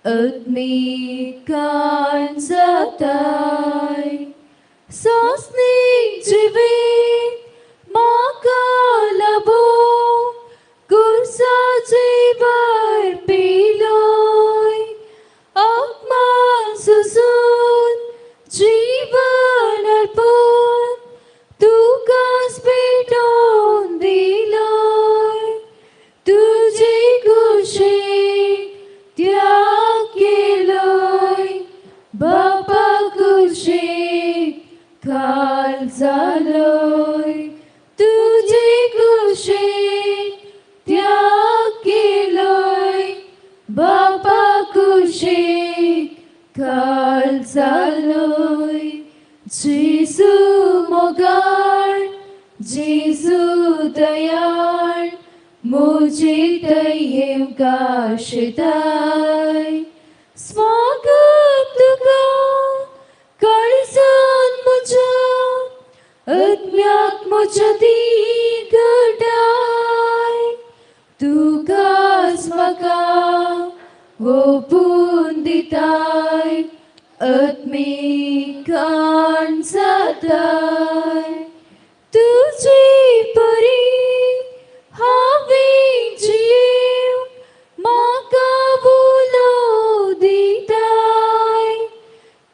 A: आत्मीक काण जाताय. सोंसणीक जिवीत म्हाका लाबो, कुर्साचे भार पिलोय. अपमान सुसून जीवन अर्पून तुकाच भेटोवन दिलोय. तुजे कुशीक त्याग केलोय, बापा कुशीक खाल जालोय. तुजे कुशीक त्याग केलोय, बापा कुशीक खाल जालोय. जेजू मोगाळ, जेजू दयाळ, मुझे तयेव काशिताय. स्वागत तुका काळजान म्हज्या, आत्म्याक म्हज्या दी घटाय. तुकाच म्हाका ओपून दिताय, आत्मीक काण जाताय. तुजे परी हांवें जियेव, म्हाका उलो दिताय.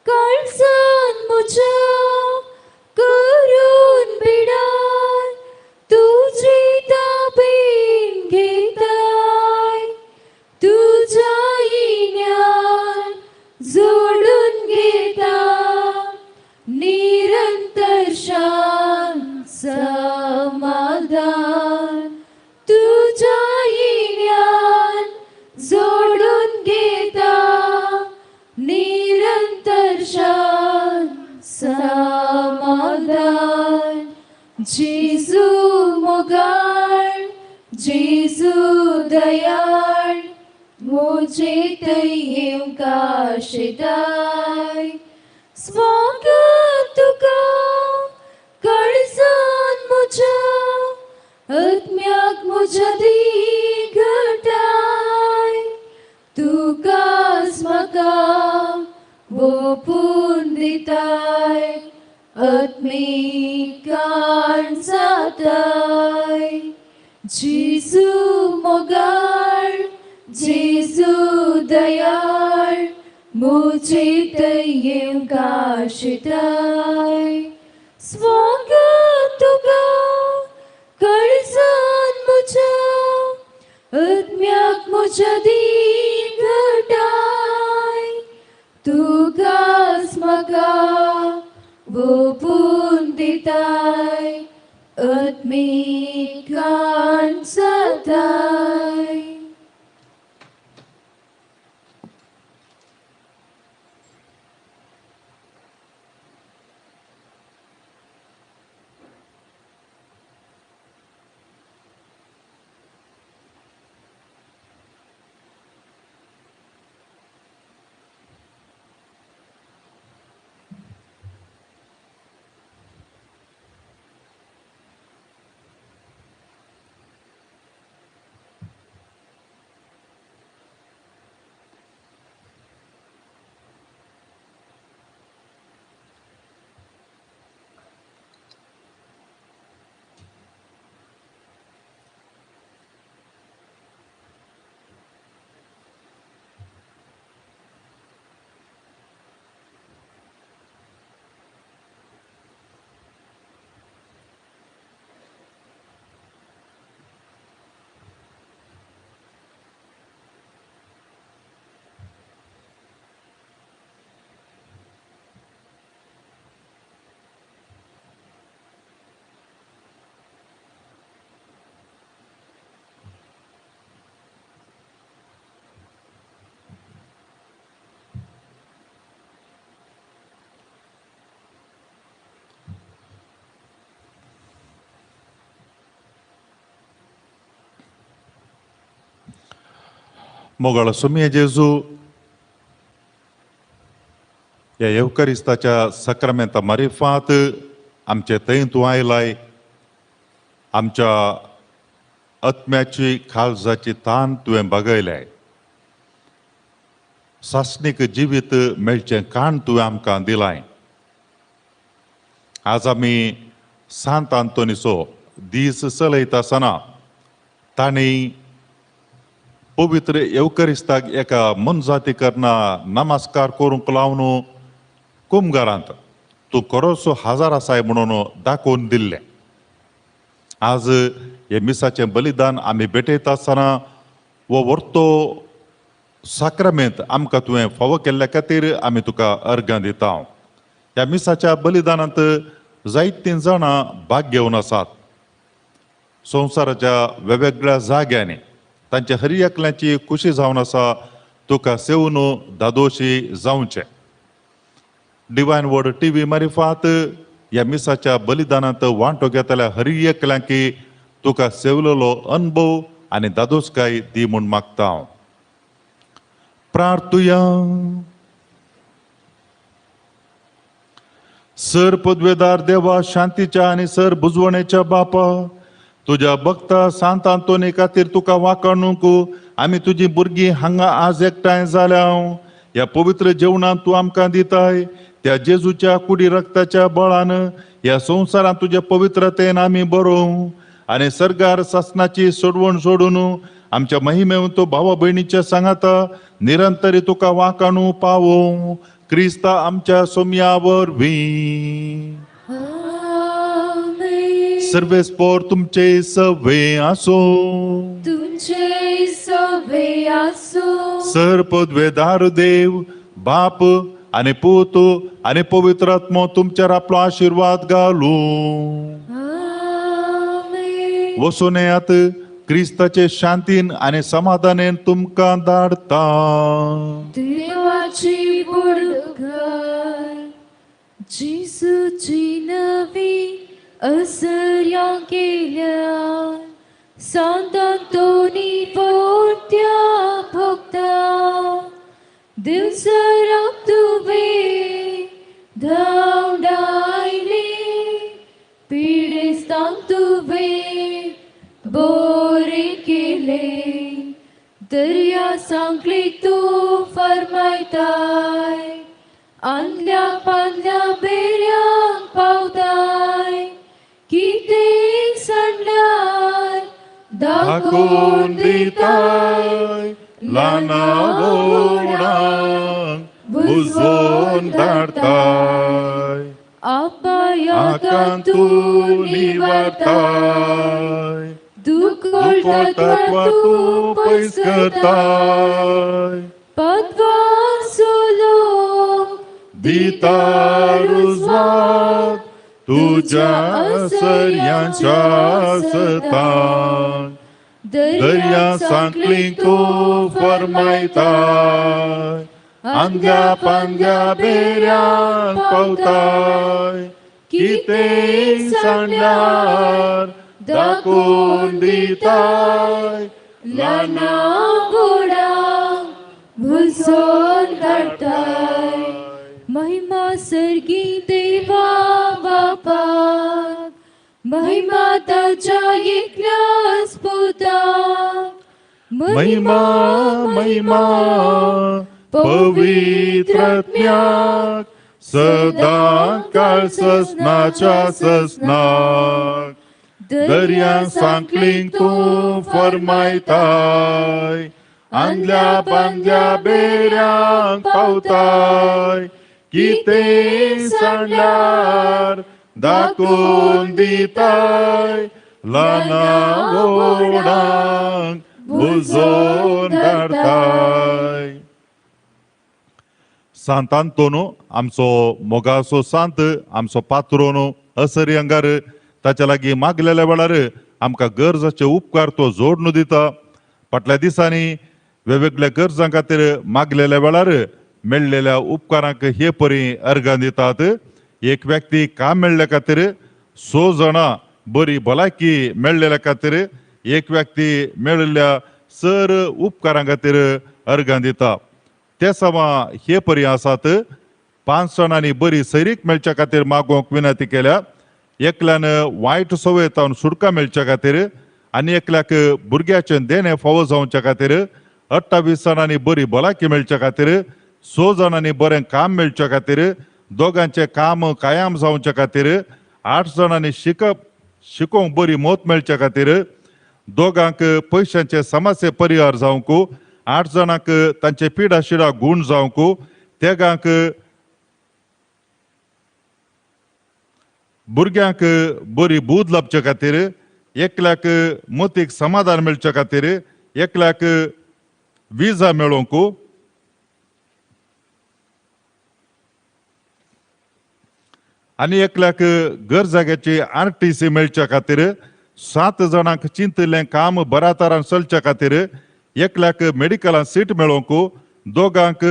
A: काळजान म्हज्या करून बिडार, तुजी ताबेन घेताय. तुज्या इन्यान जोडून घेता, निरंतर शांत समाधान. तुज्या इन्यान जोडून घेता, निरंतर शांत समाधान. जेजू मोगाळ, जेजू दयाळ, मुझे तयेव काशिताय. स्वागत तुका काळजान म्हज्या, आत्म्याक म्हज्या दी घटाय. तुकाच म्हाका ओपून दिताय, आत्मीक काण जाताय. जेजू मोगाळ, जेजू दयाळ, मुझे तयेव काशिताय. स्वागत म्हज्या घटाय तुकाच म्हाका वोपून दिताय आत्मीक जाताय.
B: मोगाळ सोमये जेजू, ह्या येवकरिस्ताच्या सक्रामेंता मारिफात आमचे थंय तूं आयलाय, आमच्या आत्म्याची काळजाची तान तुवें भागयल्याय, सासणीक जिवीत मेळचें काण तुवें आमकां दिलाय. आज आमी सांत आंतोनीचो दीस चलयता आसतना तांणी पवित्र येवकरिस्ताक एका मनजाती करना नमस्कार करूंक लावन कुमगारांत तूं खरोचो हजार आसाय म्हणून दाखोवन दिल्लें. आज हे मिसाचें बलिदान आमी भेटयता आसतना हो वर्तो साक्रामेंत आमकां तुवें फावो केल्ल्या खातीर आमी तुका अर्गां दिता. ह्या मिसाच्या बलिदानांत जायतीं जाणां भाग घेवन आसात. संवसाराच्या वेगवेगळ्या जाग्यांनी तांच्या हर एकल्याची खुशी जावन आसा तुका सेवन दादोशी जावचें. डिवायन वर्ड टी व्ही मारिफात ह्या मिसाच्या बलिदानांत वांटो घेतल्या हर एकल्यांकी तुका सेवलेलो अनुभव आनी दादोसकाय दी म्हूण मागता हांव. प्रार्थुया. सर पदवेदार देवा, शांतीच्या आनी सर बुजवणेच्या बापा, तुज्या भक्ता सांत आंतोनी खातीर तुका वाकाणूंक आमी तुजी भुरगीं हांगा आज एकठांय जाल्या. ह्या पवित्र जेवणांत तूं आमकां दिताय त्या जेजूच्या कुडी रक्ताच्या बळान ह्या संवसारांत तुज्या पवित्रतेन आमी बरोवं आनी सर्गार सासणाची सोडवण सोडून आमच्या महिमेवंत भावा भयणीच्या सांगाता निरंतरी तुका वाकाणू पावोवं. क्रिस्ता आमच्या सोमया वरवीं. सर्वेस्पोर तुमचे सवे आसो,
A: तुमचे सवे आसो.
B: सर पदवेदार देव बाप आनी पूत आनी पवित्र आत्मो तुमचेर आपलो आशिर्वाद घालूं. वचून येयात, क्रिस्ताचे शांतीन आनी समाधानेन तुमकां धाडता.
A: देवाची बुडगाय जेजूची नवी असर्या केल्या सांत आंतोनी पोरत्या भक्ता दिवसराक तुवें धांवडायली पिडेस्तांक तुवें बोरे केले दर्या सांगली तूं फरमायताय आंदल्या पांदल्या बेऱ्यांक पावताय कितें सांडल्यार
B: दाखोवन दिताय ल्हाना व्हडांक बुजोवन धाडताय
A: अपायाक
B: आकांत
A: तूं
B: तूं
A: निवारताय
B: निवारताय
A: दुखो दुकोळ
B: तत्वां तूं पयस करताय.
A: पदवान सोलो
B: दिता रुजवात तुज्या असर्यांच्या सतान. दर्या सांकळी तूं फरमायताय, आंग्या पांग्या बेऱ्यांक पावताय. कितें सांगल्यार दाखोवन दिताय,
A: ल्हाना व्हडा भुलसोन धाडटाय. महिमा सर्गी देवा बापाक, महिमा ताच्या एकल्याच पुताक,
B: महिमा महिमा पवित्रत्म्याक, सदां काळ ससनाच्या ससनाक. दर्या सांकळींक तूं फरमायताय, आंदल्या बांदल्या बेऱ्यांक पावताय. कितें सांगल्यार दाखोवन दिताय, ल्हाना व्हडांक बुजोवन धाडताय. सांत आंतोन आमचो मोगाचो सांत, आमचो पात्रोन असरी अंगार, ताच्या लागीं मागलेल्या वेळार आमकां गरजाचे उपकार तो जोडून दिता. फाटल्या दिसांनी वेगवेगळ्या गरजां खातीर मागलेल्या वेळार मेळ्ळेल्या उपकारांक हे परी अर्गां दितात. एक व्यक्ती काम मेळ्ळ्या खातीर, 6 जाणां बरी भलायकी मेळ्ळेल्या खातीर, एक व्यक्ती मेळिल्ल्या सर उपकारां खातीर अर्गां दिता. ते समा हे परी आसात. 5 जाणांनी बरी सैरीक मेळच्या खातीर मागोवंक विनंती केल्या. एकल्यान वायट संवयेंत सुटका मेळच्या खातीर आनी एकल्याक भुरग्याचें देणें फावो जावच्या खातीर, 28 जाणांनी बरी भलायकी मेळच्या खातीर, 6 जाणांनी बरें काम मेळच्या खातीर, दोगांचें काम कायम जावच्या खातीर, 8 जाणांनी शिकोवंक बरी मत मेळच्या खातीर, दोगांक पयशांचे समस्ये परिहार जावंक, 8 जाणांक तांचे पिडा शिडा गूण जावंक, तेगांक भुरग्यांक बरी बूद लाबचे खातीर, एकल्याक मतीक समाधान मेळचे खातीर, एकल्याक विजा मेळोवंक, आनी एकल्याक घर जाग्याची RTC मेळच्या खातीर, 7 जाणांक चिंतिल्लें काम बऱ्या तरान चलच्या खातीर, एकल्याक मेडिकलान सीट मेळोवंक, दोगांक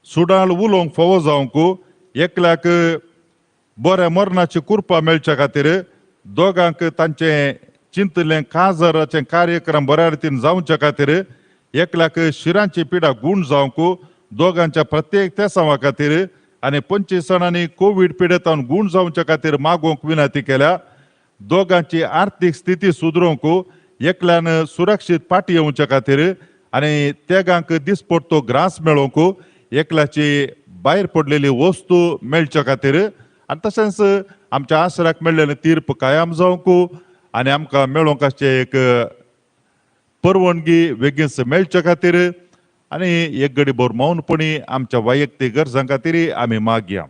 B: सुडाळ उलोवंक फावो जावंक, एकल्याक बऱ्या मरणाची कृपा मेळच्या खातीर, दोगांक तांचें चिंतिल्लें काजराचें कार्यक्रम बऱ्या रितीन जावच्या खातीर, एकल्याक शिरांची पिडा गूण जावंक, दोगांच्या प्रत्येक तेसांवा खातीर आनी 25 जाणांनी कोवीड पिडेतान गूण जावच्या खातीर मागोवंक विनंती केल्या. दोगांची आर्थीक स्थिती सुदरोवंक, एकल्यान सुरक्षीत पाटी येवच्या खातीर आनी तेगांक दिसपडतो ग्रास मेळोवंक, एकल्याची भायर पडलेली वस्तू मेळच्या खातीर आनी तशेंच आमच्या आसराक मेळ्ळेलें तीर्प कायम जावंक आनी आमकां मेळोवंक आसचें एक परवानगी बेगीन मेळच्या खातीर आनी एक घडी भर मौनपणी आमच्या वैयक्तीक गरजां खातीर आमी मागया.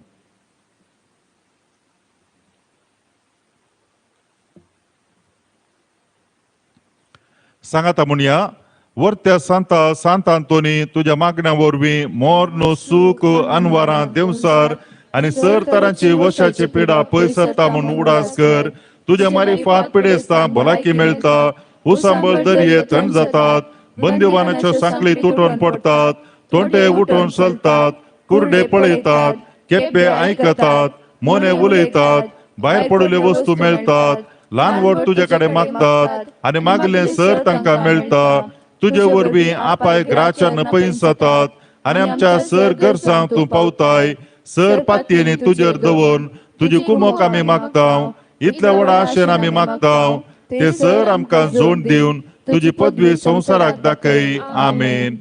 B: सांगाता म्हणया, वर्त्या सांता सांत आंतोनी तुज्या मागण्या वरवीं मोर्न सूख अनवारां देवसार आनी सर तरांची वशाची पिडा पयस सरता म्हूण उडास कर. तुज्या मारिफात पिडेस्तां भलायकी मेळटा, उसांबळ दर्ये थंड जातात, बंदिवानाच्यो सांखळी तुटोवन पडटात, तोंडे उठोवन चलतात, कुर्डे पळयतात, केप्पे आयकतात, मोने उलयतात, भायर पडिल्ल्यो वस्तू मेळटात, ल्हान व्हड तुजे कडेन मागतात आनी मागलें सर तांकां मेळटा. तुजे वरवीं आपाय ग्राच्या नपयन जातात आनी आमच्या सर गरजांक तूं पावताय. सर पातयेनी तुजेर दवरून तुजी कुमोक आमी मागता, इतल्या व्हडा आशेन आमी मागता ते सर आमकां जोड दिवन तुजी पदवी संवसाराक दाखय. आमेन.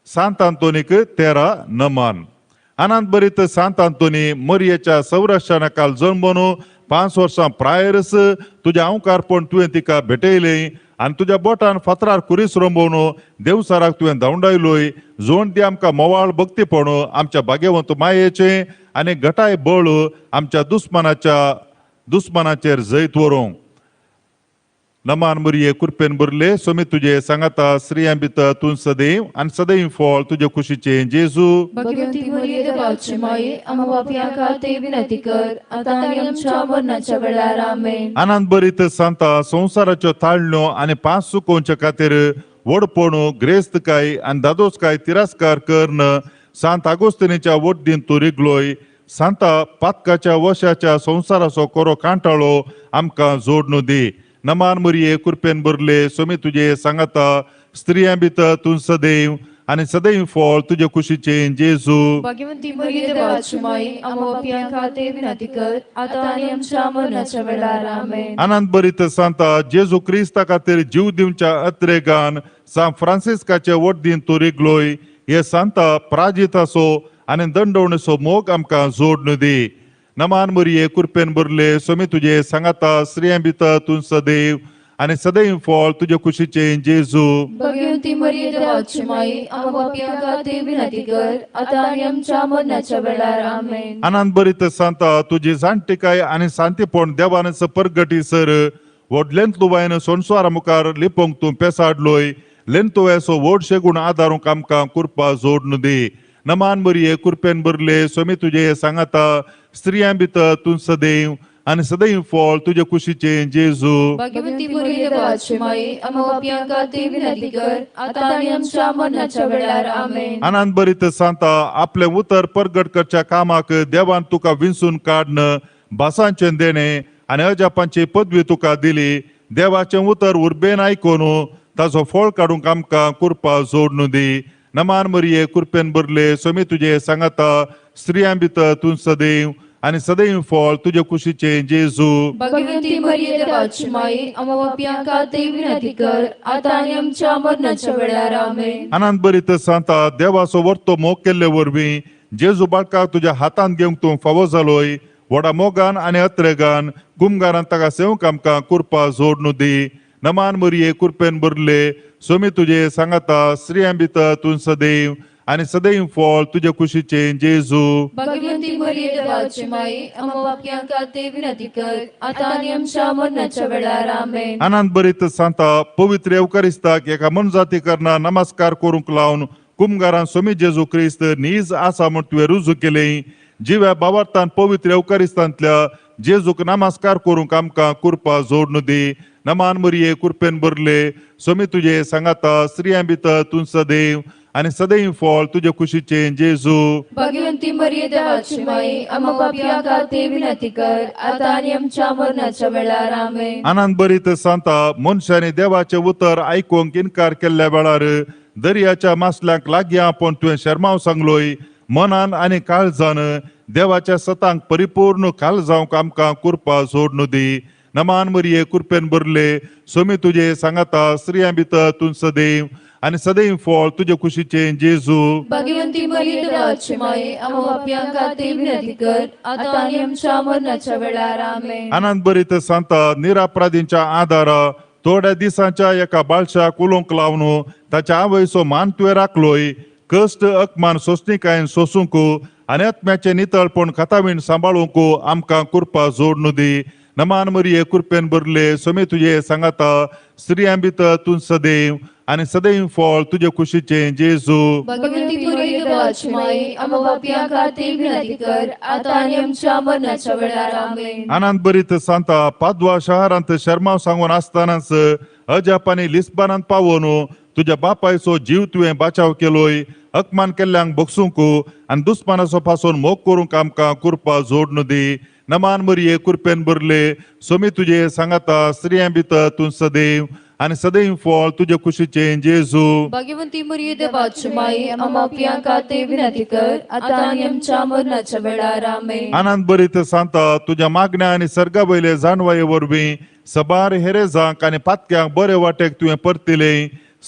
B: सांत आंतोनीक 13 नमन. आनंद बरीत सांत आंतोनी मरियेच्या संरक्षणाकाल जल्मून 5 वर्सां प्रायरस तुज्या अंकारपण तुवें तिका भेटयलें आनी तुज्या बोटान फातरार कुरीस रोंबोवन देवसाराक तुवें धांवडायलोय. जोण ती आमकां मोवाळ भक्तीपण आमच्या भाग्यवंत मायेचें आनी घटाय बळ आमच्या दुस्मानाचेर जैत व्हरूंक. नमान मुरये कुरपेन भरले सोमी तुजे सांगाता स्त्रियां भितर तूं सदैव आनी सदैव फळ तुजे कुशीचे जेजू.
A: भगवंती मरिये देवाची माई, आम्हा पापयां खातीर विनंती कर, आतां आनी आमच्या मरणाच्या वेळार. आमेन.
B: आनंद भरीत सांता संवसाराच्यो ताळण्यो आनी पांच सुकोवच्या खातीर व्हडपण ग्रेस्तकाय आनी दादोसकाय तिरस्कार करून सांत आगोस्तिनीच्या वड्डीन तूं रिगलोय. सांता पातकाच्या वशाच्या संवसाराचो कोरो कांटाळो आमकां जोडणू दी. नमान मुरये कुरपेन भरले सोमी तुजे सांगाता स्त्रियां भितर तूं सदैव आनी सदैव फळ तुजे कुशीचे जेजू.
A: भगवंती मरिये देवाची माई, आम्हा पापयां खातीर विनंती कर, आतां आनी आमच्या मरणाच्या वेळार. आमेन.
B: आनंद भरीत सांता जेजू क्रिस्ता खातीर जीव दिवच्या अत्रेगान सांत फ्रांसिस्काचे वड्डीन तूं रिगलोय. हे सांता प्राजिताचो आनी दंडवणेचो मोग आमकां जोडणू दी. नमान मुरये कुरपेन भरले सोमी तुजे सांगाता स्त्रियां भितर तूं सदैव आनी सदैव फळ तुजे कुशीचे जेजू.
A: भगवंती मरिये देवाची माई, आम्हा पापयां खातीर विनंती कर, आतां आनी आमच्या मरणाच्या वेळार. आमेन.
B: आनंद भरीत सांता तुजी जाणटिकाय आनी शांतीपण देवान परगटी सर व्हडलेंतलो वायन संवसारा मुखार लिपोवंक तूं पेसाडलोय. लेंतुवेसो व्हड शेगूण आदारूंक आमकां कुरपा जोडणू दी. नमान मरिये कुरपेन भरले सोमी तुजे सांगाता स्त्रियां भितर तूं सदैव आनी सदैव फळ तुजे कुशीचे जेजू.
A: भगवंती मरिये देवाची माई, आम्हा पापयां खातीर विनंती कर, आतां आनी आमच्या मरणाच्या वेळार. आमेन.
B: आनंद भरीत सांता आपलें उतर परगट करच्या कामाक देवान तुका विंचून काडन भासांचें देणें आनी अजापांची पदवी तुका दिली. देवाचें उतर उर्बेन आयकून ताजो फळ काडूंक आमकां कुरपा जोडणू दी. नमान मरिये कुरपेन भरले सोमी तुजे सांगाता स्त्रियां भितर तूं सदैव आनी सदैव फळ तुजे कुशीचे जेजू.
A: भगवंती मरिये देवाची माई, आम्हा पापयां खातीर विनंती कर, आतां आनी आमच्या मरणाच्या वेळार. आमेन.
B: आनंद भरीत सांता देवाचो वर्तो मोग केल्ले वरवीं जेजू बाळकाक तुज्या हातांत घेवंक तूं फावो जालोय. व्हडा मोगान आनी अत्रेगान कुमगारान ताका सेवंक आमकां कुरपा जोडणू दी. नमान मरिये कुरपेन भरले सोमी तुजे सांगाता स्त्रियां भितर तूं सदैव आनी सदैव फळ तुजे कुशीचे जेजू.
A: भगवंती मरिये देवाची माई, आम्हा पापयां खातीर विनंती कर, आतां आनी आमच्या मरणाच्या वेळार. आमेन.
B: आनंद भरीत सांता पवित्र एवकारिस्ताक एका मनजाती करना नमस्कार करूंक लावन कुमगारान सोमी जेजू क्रिस्त नीज आसा म्हूण तुवें रुजू केली. जिव्या बावार्थान पवित्र एवकारिस्तांतल्या जेजूक नमस्कार करूंक आमकां कुरपा जोडणू दी. नमान मरिये कुरपेन भरले सोमी तुजे सांगाता स्त्रियां भितर तूं सदैव आनी सदैव फळ तुजे कुशीचे जेजू.
A: भगवंती मरिये देवाची माई, आम्हा पापयां खातीर विनंती कर, आतां आनी आमच्या मरणाच्या वेळार. आमेन.
B: आनंद भरीत सांता मनशांनी देवाचें उतर आयकूंक इनकार केल्ल्या वेळार दर्याच्या मासल्यांक लागीं आपोवन तुवें शर्माव सांगलोय. मनान आनी काळजान देवाच्या सतांक परिपूर्ण काल जावंक आमकां कुरपा जोडणू दी. नमान मरिये कुरपेन भरले सोमी तुजे सांगाता स्त्रियां भितर तूं सदैव आनी सदैव फळ तुजे कुशीचे जेजू.
A: भगवंती मरिये देवाची माई, आम्हा पापयां खातीर विनंती कर, आतां आनी आमच्या मरणाच्या वेळार. आमेन.
B: आनंद भरीत सांता निरापराधींच्या आदारा थोड्या दिसांच्या एका बाळशाक उलोवंक लावन ताच्या आवयचो मान तुवें राखलोय. कश्ट अकमान सोंसणीकायेन सोसूंक आनी आत्म्याचें नितळपण खातावीण सांबाळूंक आमकां कुरपा जोडणू दी. नमान मरिये कुरपेन भरले सोमी तुजे सांगाता स्त्रियां भितर तूं सदैव आनी सदैव फळ तुजे कुशीचे जेजू.
A: भगवंती मरिये देवाची माई, आम्हा पापयां खातीर विनंती कर, आतां आनी आमच्या मरणाच्या वेळार. आमेन.
B: आनंद भरीत सांता पादवा शहरांत शर्माव सांगून आसतनाच अजापानी लिस्बानांत पावोन तुज्या बापायचो जीव तुवें बाचाव केलोय. अकमान केल्ल्यांक बगसूंक आनी दुस्मानाचो पासून मोग करूंक आमकां कुरपा जोडणू दी. नमान मरिये कुरपेन भरले सोमी तुजे सांगाता स्त्रियां भितर तूं सदैव आनी सदैव फळ तुजे कुशीचे जेजू.
A: भगवंती मरिये देवाची माई, आम्हा पापयां खातीर विनंती कर, आतां आनी आमच्या मरणाच्या वेळार. आमेन.
B: आनंद भरीत सांता तुज्या मागण्या आनी सर्गा वयले जाणवाये वरवीं सबार हेरेजांक आनी पातक्यांक बरे वाटेक तुवें परतिले.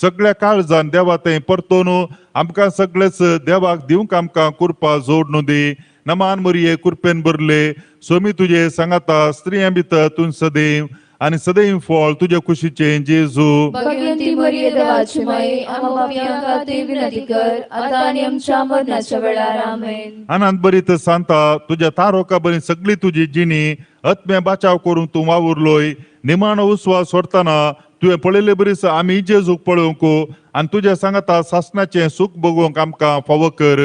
B: सगळ्या काळजान देवा थंय परतून आमकां सगळेच देवाक दिवंक आमकां कुरपा जोडणू दी. नमान मरिये कुरपेन भरले सोमी तुजे सांगाता स्त्रियां भितर तूं सदैव आनी सदैव फळ तुजे कुशीचें जेजू.
A: भाग्यवंती मरिये देवाची माई, आम्हा पापयां खातीर विनंती कर, आतां आनी आमच्या मरणाच्या वेळार. आमेन.
B: आनंद बरीत सांता, तुज्या तारोका बरी सगळी तुजी जिणी आत्म्या बाचाव करूंक तूं वावुरलोय. निमाणो उस्वास सोडतना तुवें पळयले बरीच आमी जेजूक पळोवंक आनी तुज्या सांगाता सासणाचें सूख भोगोवंक आमकां फावो कर.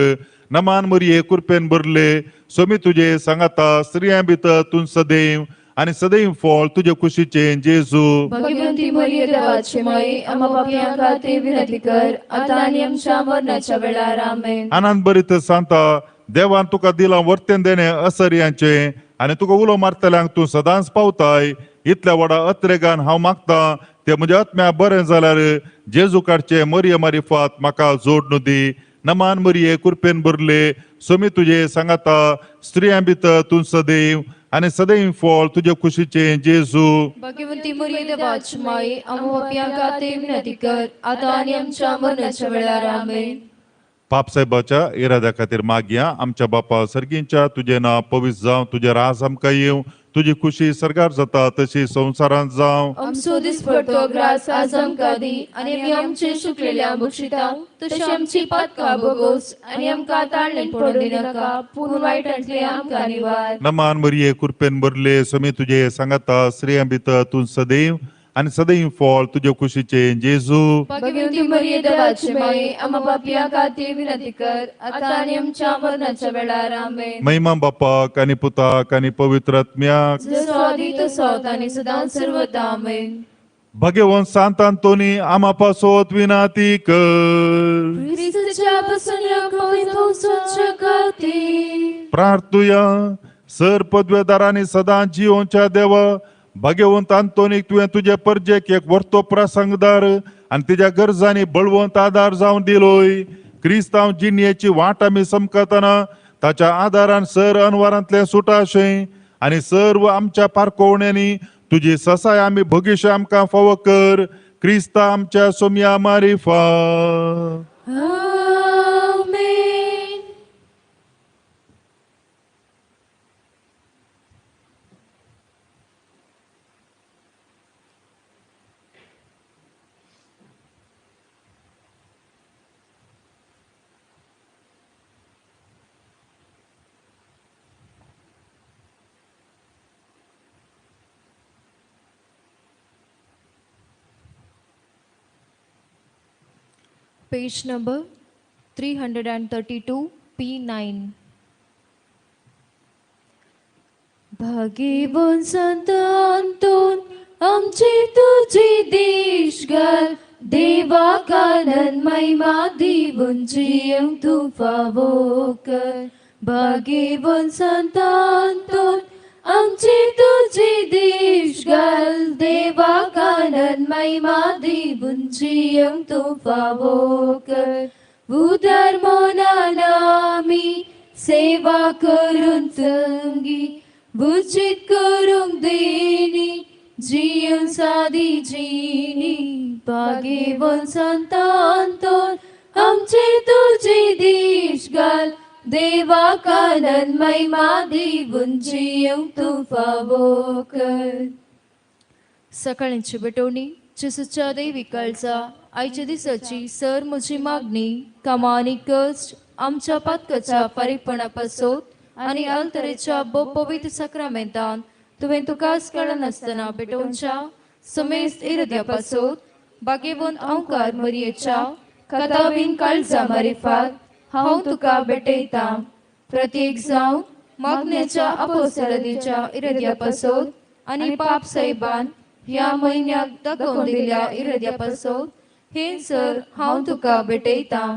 B: नमान मरिये, कुरपेन भरले, सोमी तुजे सांगाता, स्त्रियां भितर तूं सदैव आनी सदैव फळ तुजे कुशीचें जेजू.
A: भाग्यवंती मरिये देवाची माई, आम्हा पापयां खातीर विनंती कर, आतां आनी आमच्या मरणाच्या वेळार. आमेन.
B: आनंद बरीत सांता, देवान तुका दिलां वर्तेन देणें असर्यांचें आनी तुका उलो मारतल्यांक तूं सदांच पावताय. इतल्या व्हडा अत्रेगान हांव मागतां तें म्हज्या आत्म्या बरें जाल्यार जेजू काडचें मरिये मारिफात म्हाका जोडणू दी. नमान मरिये, कुरपेन भरले, सोमी तुजे सांगाता, स्त्रियां भितर तूं सदैव आनी सदैव फळ तुजे कुशीचें जेजू.
A: भाग्यवंती मरिये देवाची माई, आम्हा पापयां खातीर विनंती कर, आतां आनी आमच्या मरणाच्या वेळार. आमेन.
B: पापसाहेबाच्या इराद्या खातीर मागया. आमच्या बापा सर्गींच्या, तुजें नांव पवित्र जावं, तुजें राज आमकां येवं, तुजी खुशी सर्गार जाता तशी संवसारांत जावं.
A: आमचो दिसपडतो ग्रास आज आमकां दी, आनी आमी आमचे सुकलेल्या बक्षिता तशी आमची पातकां भोगोस, आनी आमकां ताळणेन पडूं दिनाका, पूण वायटांतले आमकां निवार.
B: नमान मरिये, कुरपेन भरले, समी तुजे सांगाता, स्त्रियां भितर तूं सदैव आनी सदैव फळ तुजे कुशीचें जेजू.
A: भाग्यवंती मरिये देवाची माई, आम्हा पापयां खातीर विनंती कर, आतां आनी आमच्या मरणाच्या वेळार. आमेन.
B: महिमा बापाक आनी पुताक आनी पवित्र आत्म्याक,
A: जसो आदी तसो आतां आनी सदां सर्वदा. आमेन.
B: भगवंत सांत आंतोनी, आमा पासोत विनाती कर.
A: क्रिस्ताच्या पसन्या पवित्र खातीर.
B: प्रार्थुया. सर पदवेदारांनी सदां जिवोवच्या देवा, भाग्यवंत आंतोनीक तुवें तुजे परजेक एक वर्तो प्रसंगदार आनी तिज्या गरजांनी बळवंत आदार जावन दिलोय. क्रिस्तांव जिणयेची वाट आमी समकतना ताच्या आदारान सर अनवारांतलें सुटाशें आनी सर्व आमच्या पारकोवण्यांनी तुजी ससाय आमी भगिशे आमकां फावो कर. क्रिस्ता आमच्या सोमया मारिफा.
A: आमेन.
D: Page number 332, P9.
A: भाग्यवंत संत आंतोन, आमची तुजी देश घाल, देवा कानन महिमा दिवन जियेवंक तूं फावो कर. भाग्यवंत संत आंतोन, आमची तुजी देश घाल, देवा कानन महिमा दिवन जियेवंक तूं फावो कर. उदर मोनान आमी सेवा करून चंगी, उचित करूंक देणी जियेवन सादी जिणी. भाग्यवंत संत आंतोन, आमची तुजी देश घाल, देवा कानन महिमा दिवन जियेवंक तूं फावो कर.
D: सकाळची भेटवणी जेजूच्या देवी काळजा, आयच्या दिसाची सर म्हजी मागणी, कामां आनी कश्ट आमच्या पातकाच्या फारीकपणा पासत आनी आलतरेच्या भोव पवित्र साक्रामेंतान तुवें तुकाच कळनासतना भेटोवच्या समेस्त इरद्या पासत भाग्यवंत अंकार मरियेच्या कथावीन काळजा मारिफात हांव तुका भेटयतां. प्रत्येक जावन मागण्याच्या अपोसलदीच्या इरद्या पासत आनी पाप साहेबान ह्या म्हयन्याक दाखोवन दिल्या इरद्या पासत हे सर हांव तुका भेटयतां.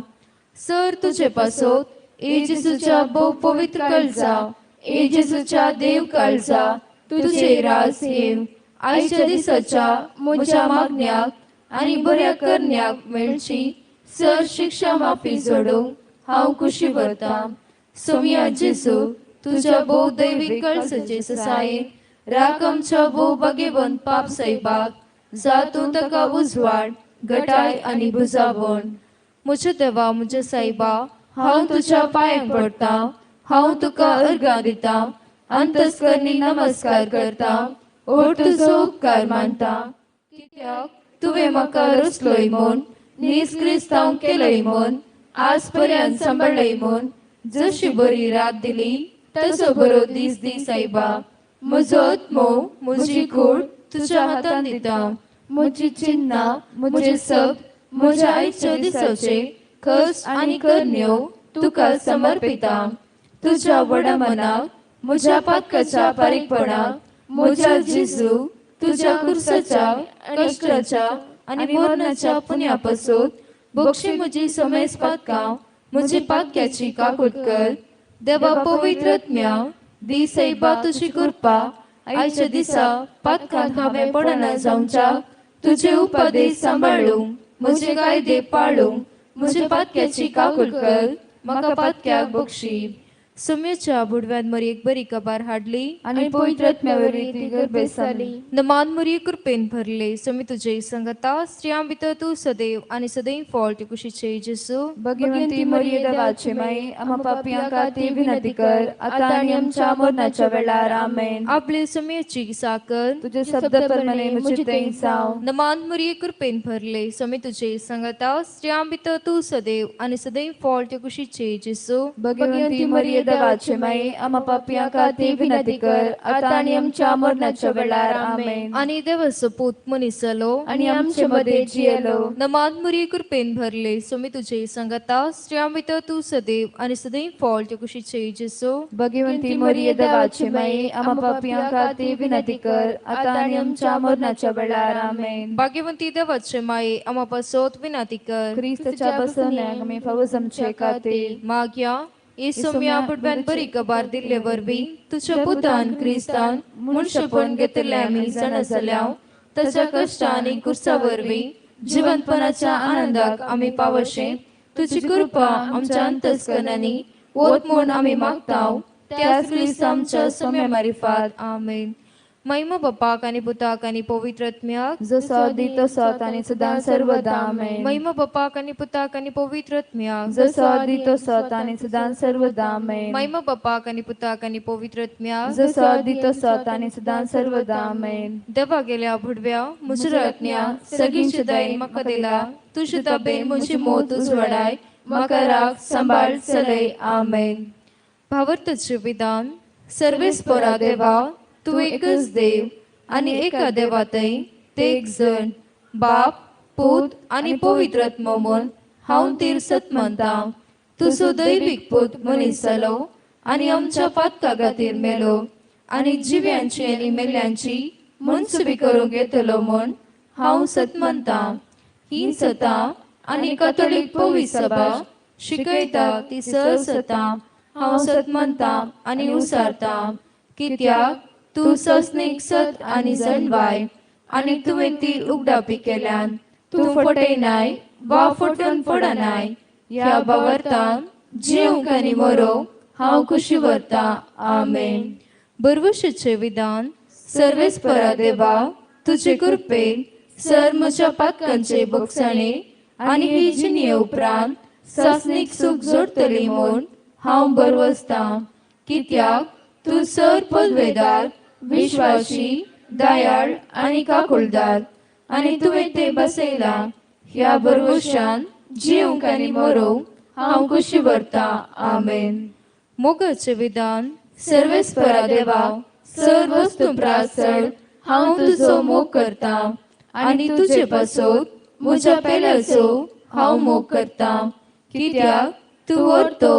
D: सर तुजे पासत ए जेजूच्या भोव पवित्र काळजा, ए जेजूच्या देव काळजा, तुझे राज येव आयच्या दिसाच्या म्हज्या मागण्याक आनी बऱ्या करण्याक मेळची सर शिक्षा माफी जोडूंक हांव खुशी भरतां. सोमया जेजू, तुज्या भोव दैवीक कळसाचे ससायेन राख आमच्या भोव भाग्यवंत पाप साहेबाक, जातूंत ताका उजवाड गटाय आनी भुजावण. म्हज्या देवा, म्हज्या सायबा, हांव तुज्या पांयांक पडटा, हांव तुका अर्घां दिता, अंतस्करणी नमस्कार करता.
A: ओट तुजो उपकार मानता कित्याक तुवें म्हाका रचलोय म्हूण नीज क्रिस्तांव केलय म्हूण आज पर्यंत सांबाळ्ळय म्हूण जशी बरी रात दिली तसो बरो दीस दी सायबा. म्हजो आत्मो म्हजी कूड तुज्या हातान दिता. म्हजी चिन्नां म्हजे शब्द म्हज्या आयच्या दिसाचे कश्ट आनी करण्यो तुका समर्पिता. तुज्या व्हडा मनाक म्हज्या पातकाच्या बारीकपणाक म्हज्या जेजू तुज्या कुर्साच्या कश्टाच्या आनी मरणाच्या पुण्या पासून बक्षी म्हजी समेस पातकां म्हजी पातक्याची काकूट कर. देवा पवित्र आत्म्या दी सायबा तुजी कृपा आयच्या दिसा पातकांत हांवें पडना जावच्याक तुजे उपदेश सांबाळूंक म्हजे कायदे पाळूंक म्हजे पातक्याची काकूट कर. म्हाका पातक्याक बक्षी.
D: सुम्याच्या बुडव्यान मरयेक बरी कबार हाडली
A: आनी पवित्र आत्म्या वरवीं ती गर्भेस्त जाली.
D: नमान मरये कृपेन भरले स्वामी तुजे संगता स्त्रियां भितर तूं सदैव आनी सदैव फळ ते कुशीचे जेजू.
A: भगिवंती मरिये देवाचे माई आम्हा पापयां खातीर विनंती कर आतां आनी आमच्या मरणाच्या वेळार. आमेन.
D: आपले सुम्याची साकर
A: तुझे शब्द प्रमाणे म्हजे थंय जावं.
D: नमान मरये कृपेन भरले स्वामी तुजे संगता स्त्रियां भितर तूं सदैव आनी सदैव फळ ते कुशीचे जेजू.
A: भगिवंती मरिये देवाचे माई आम्हा पापयां खातीर विनंती कर आतां आनी आमच्या मरणाच्या वेळार. आमेन.
D: आनी देवाचो पूत मनीस जालो
A: आनी आमचे मदें जियेलो.
D: नमान मरये कृपेन भरले स्वामी तुजे संगता स्त्रियां भितर तूं सदैव आनी सदैव फळ ते कुशीचे जेजू.
A: भगिवंती मरिये देवाचे माई आम्हा पापयां खातीर विनंती कर आतां आनी आमच्या मरणाच्या वेळार. आमेन.
D: भाग्यवंती देवाचे माये आम्हा पासत विनंती कर.
A: क्रिस्ताच्या बसवण्याक आमी फावो जमचे खातीर.
D: माग्या येसोम्या बुडव्यान बरी कबार दिल्ले वरवीं तुज्या पुतान क्रिस्तान मनशेपण घेतिल्लें आमी जाणा जाल्या ताच्या कश्टा आनी कुर्सा वरवीं जिवंतपणाच्या आनंदाक आमी पावशे तुजी कृपा आमच्या अंतस्करणांनी वत म्हूण आमी मागता त्याच क्रिस्त आमच्या सोम्या मारिफात. आमेन. महिमा बापाक आनी पुताक आनी पवित्र आत्म्याक
A: जसो आदी तसो आतां आनी सदां सर्वदा. आमेन.
D: महिमा बापाक आनी पुताक आनी पवित्र आत्म्याक
A: जसो आदी तसो आतां आनी सदां सर्वदा. आमेन.
D: महिमा बापाक आनी पुताक आनी पवित्र आत्म्याक
A: जसो आदी तसो आतां आनी सदां सर्वदा. आमेन.
D: देवा गेल्या भुडव्या म्हज्या आत्म्या सगळींची दयेन म्हाका दिला तुजे ताबेन म्हजी मोत उजवाडाय म्हाका राख सांबाळ चलय. आमेन. भावार्थाचें विधान. सर्वेस्परा देवा तूं एकच देव आनी एका देवातय ते एक जण बाप पूत आनी पवित्र आत्मो म्हूण हांव तीर सत मानता. तुजो दैवीक पूत मनीस जालो आनी आमच्या पातका खातीर मेलो आनी जिव्यांची आनी मेल्यांची मनसुबी करूंक येतलो म्हूण हांव सत मानता. ही सतां आनी कथोलीक पवित्र सभा शिकयता ती सर सतां हांव सत मानता आनी उसारता कित्याक तूं सस्नीक सत आनी जनवाय आनी तुवें ती उगडापी केल्यान तूं फटयनाय वा फटोवन पडनाय. ह्या भावार्थान जिवंक आनी मरोंक हांव खुशी व्हरता. आमेन. बरवशेचें विधान. सर्वेस्परा देवा तुजे कृपेन सर म्हज्या पातकांचे भोगसणे आनी ही जिणये उपरांत सासणीक सूख जोडटली म्हूण हांव बरवसतां कित्याक तूं सर पदवेदार विश्वाशी दयाळ आनी काकुळदार आनी तुवें तें बसयलां. ह्या बरवशान जिवंक आनी मरोंक हांव खुशी व्हरता. आमेन. मोगाचें विधान. सर्वेस्परा देवा सर वस्तू प्रासळ हांव तुजो मोग करता आनी तुजे पासत म्हज्या पेल्याचो हांव मोग करता कित्याक तूं व्हरतो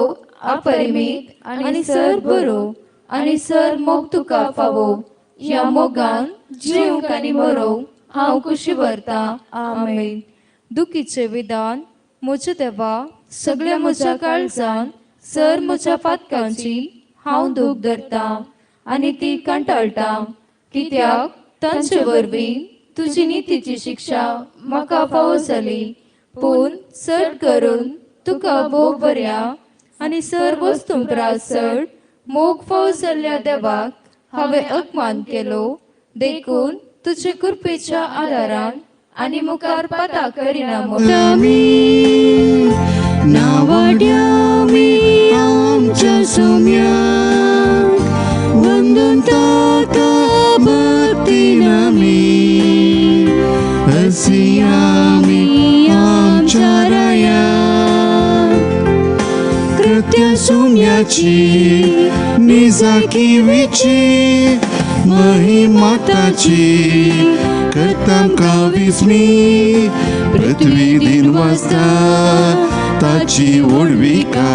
D: अपरिमीत आनी सर बरो आनी सर मोग तुका फावो. ह्या मोगान जिवंक आनी मरोंक हांव खुशी व्हरता. आमेन. दुखीचें विधान. म्हज्या देवा सगळ्या म्हज्या काळजान सर म्हज्या पातकांची हांव दूख धरता आनी ती कंटाळटा कित्याक तांचे वरवीं तुजी नितीची शिक्षा म्हाका फावो जाली. पूण चड करून तुका भोव बऱ्या आनी सर वस्तू प्रास चड मोग फावो जाल्ल्या देवाक हांवें अपमान केलो देखून तुजे कृपेच्या आदारान आनी मुखार पाता करिना म्हूण.
E: नावाड्यामी आमच्या सोम्याक वंदून ताका भक्ती आमच्या सुम्याची निजाकिवीची महिमा ताची करता आमकां विस्मी पृथ्वी दिन वाजता ताची व्हडविका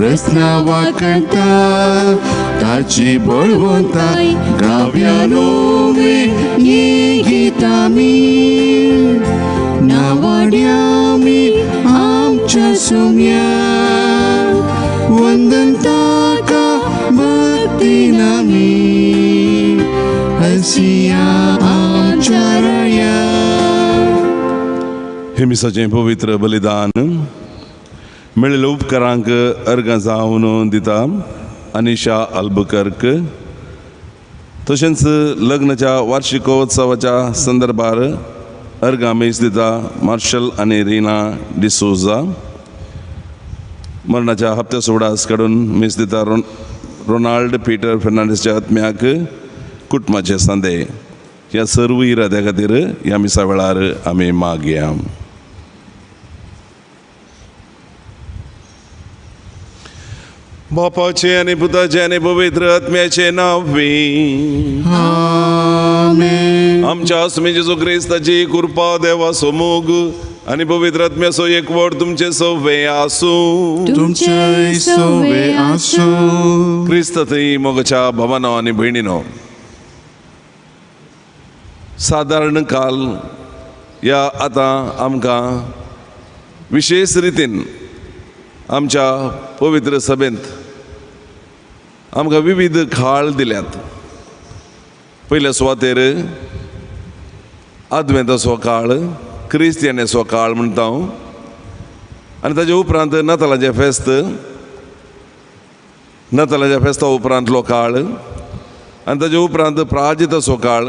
E: रचना वाकणता ताची बळवंताय गाव्यानो ही गीतां मी नावाड्या मी आमच्या सुम्या वंदन ताका भक्तीन आमी हसिया आमच्या राया.
F: हे मिसाचें पवित्र बलिदान मेळिल्ल्या उपकारांक अर्गां जावन दिता अनिशा अल्बुकर्क. तशेंच लग्नाच्या वार्षिकोत्सवाच्या संदर्भार अर्गां मेज दिता मार्शल आनी रिना डिसोजा. मरणाच्या हप्त्या सोडास काडून मेज दिता रोनाल्ड पीटर फेर्नांडीसच्या आत्म्याक कुटुंबाचे सांदे. ह्या सर्व इराद्या खातीर ह्या मिसा वेळार आमी मागया. बापाचे आनी पुताचे आनी पवित्र आत्म्याचे नांव.
E: आमेन.
F: आमच्या आसमी जेजू क्रिस्ताची कृपा देवाचो मोग आनी पवित्र आत्म्याचो एकवट तुमचे सवे आसूं.
E: तुमचे सवे आसूं.
F: क्रिस्त थंय मोगाच्या भावानो आनी भयणीनो, सादारण काल ह्या आतां आमकां विशेष रितीन आमच्या पवित्र सभेंत आमकां विविध खाळ दिल्यात. पयल्या सुवातेर आदवेंताचो काळ, क्रिस्तियानाचो काळ म्हणटा हांव, आनी ताजे उपरांत नातालाचें फेस्त, नातालाच्या फेस्ता उपरांतलो काळ, आनी ताजे उपरांत प्राजिताचो काळ,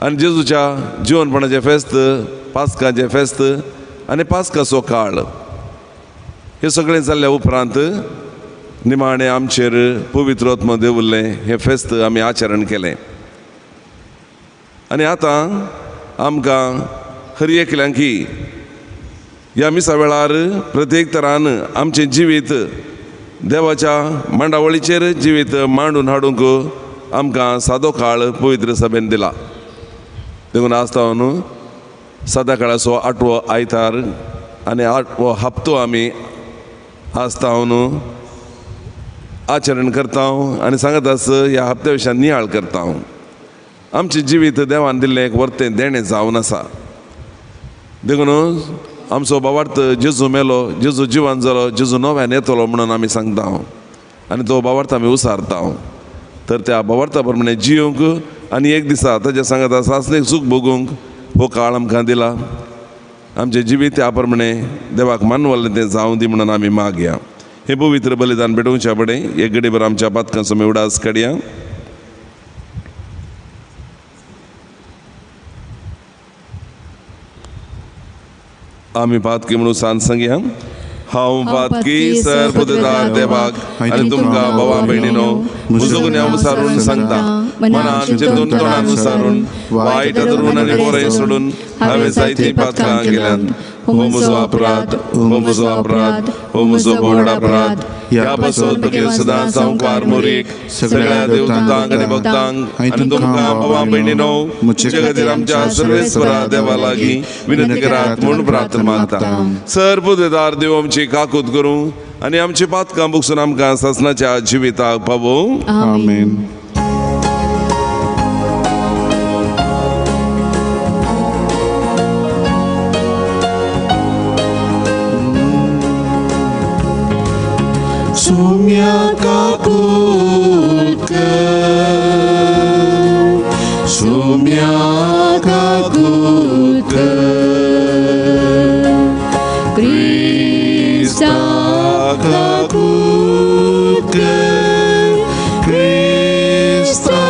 F: आनी जेजूच्या जिवनपणाचें फेस्त, पास्काचें फेस्त आनी पास्काचो काळ. हें सगळें जाल्ल्या उपरांत निमाणें आमचेर पवित्र आत्मो देवुल्लें हें फेस्त आमी आचरण केलें. आनी आतां आमकां हर एकल्यांकी ह्या मिसा वेळार प्रत्येक तरान आमचें जिवीत देवाच्या मांडावळीचेर जिवीत मांडून हाडूंक आमकां सादो काळ पवित्र सभेन दिला. देखून आसता न्हू सादा काळाचो आठवो आयतार आनी आठवो हप्तो आमी आसता न्हू आचरण करता आनी सांगत आस ह्या हप्त्या विशयान नियाळ करता. आमचें जिवीत देवान दिल्लें एक वर्तें देणें जावन आसा. देखून आमचो बावार्थ जेजू मेलो, जेजू जिवन जालो, जेजू नव्यान येतलो म्हणून आमी सांगता आनी तो बावार्थ आमी उसारता. तर त्या बावार्था प्रमाणे जियोंक आनी एक दिसा ताच्या सांगता सासणीक सूख भोगूंक हो काळ आमकां दिला. आमचें जिवीत त्या प्रमाणे देवाक मानवल्लें तें जावं दी म्हणून आमी मागया. हें पवित्र बलिदान भेटोवच्या फुडें एक घडीभर आमच्या पातकांचो आमी उडास काडया. आमी पातकी म्हणून सांग सांगया. हांव पातकी सर पुतदार देवाक आनी तुमकां भावा भयणीनो म्हजो गुन्यांव विचारून सांगता. मनान चिंतून तोंडान विचारून वायट धरून आनी बरें सोडून हांवें जायतीं पातकां केल्यांत. हो म्हजो अपराध, हो म्हजो अपराध, हो म्हजो व्हड अपराध. ह्या पासून तुगे सदां संवकार मोरीक सगळ्या देवदूतांक आनी भक्तांक आनी तुमकां भावा भयणीनो म्हजे खातीर आमच्या सर्वेस्वरा देवा लागीं विनंती करात म्हूण प्रार्थना मागता. सर पुतदार देव आमची काकूत करूं आनी आमची पातकां भोगसून आमकां सासणाच्या जिविताक पावोवं.
E: आमेन. सुम्या काकूत कर, सुम्या काकूत कर, क्रिस्ता काकूत कर, क्रिस्ता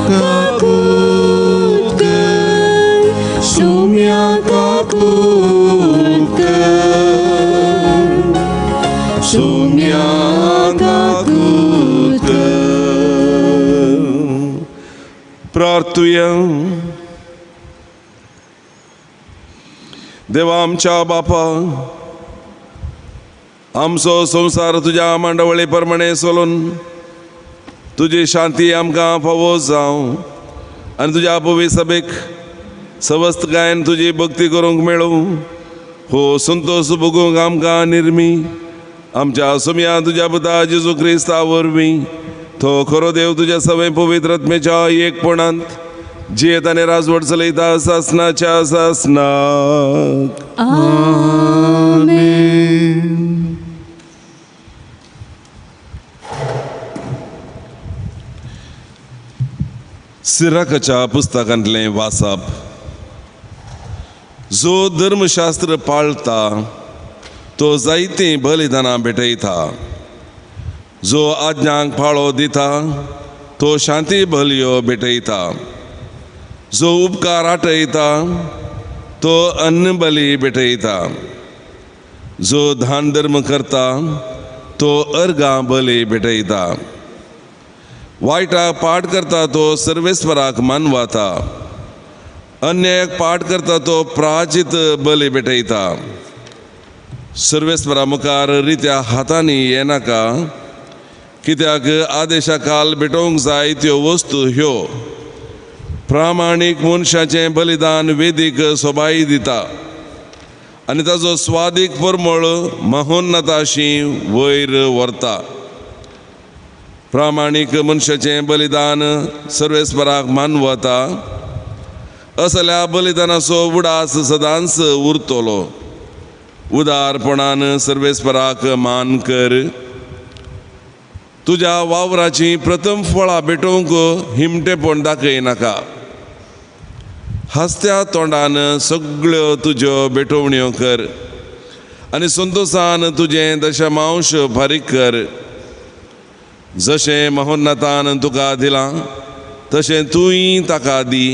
E: काकूत कर, सुम्या काकूत कर, सुम्या काकूत कर.
F: प्रार्थुया. देवा आमच्या बापा, आमचो संवसार तुज्या मांडवळे प्रमाणे चलोवन तुजी शांती आमकां फावो जावं आनी तुज्या पवित्र सभेक सवस्तकायेन तुजी भक्ती करूंक मेळूं. हो संतोश भोगूंक आमकां निर्मी आमच्या सोम्या तुज्या पुता जेजू क्रिस्ता वरवीं तो खरो देव तुज्या सवय पवित्र आत्म्याच्या एकपणांत जियेत आनी राजवट चलयता सासनाच्या सासनाक.
E: आमेन.
F: सिराकाच्या पुस्तकांतलें वाचप. जो धर्मशास्त्र पाळता तो जायतीं बलिदानां भेटयता, जो आज्ञांक पाळो दिता तो शांती बलयो भेटयता, जो उपकार आटयता तो अन्न बली भेटयता, जो दान धर्म करता तो अर्घां बली भेटयता, वायटाक पाठ करता तो सर्वेस्वराक मानवाता, अन्यायाक पाठ करता तो प्राचित बली भेटयता. सर्वेस्वरा मुखार रित्या हातांनी येनाका, कित्याक आदेशा काल भेटोवंक जाय त्यो वस्तू ह्यो. प्रामाणीक मनशाचें बलिदान वेदीक सोबाय दिता आनी ताजो स्वादीक परमळ महोन्नताशी वयर व्हरता. प्रामाणीक मनशाचें बलिदान सर्वेस्वराक मानवता, असल्या बलिदानाचो उडास सदांच उरतलो. उदारपणान सर्वेस्वराक मान कर. तुज्या वावराची प्रथम फळां भेटोवंक हिमटेपण दाखयनाका. हांसत्या तोंडान सगळ्यो तुज्यो भेटवण्यो कर आनी संतोशान तुजें दशमांश फारीक कर. जशें महोन्नतान तुका दिलां तशें तूंय ताका दी.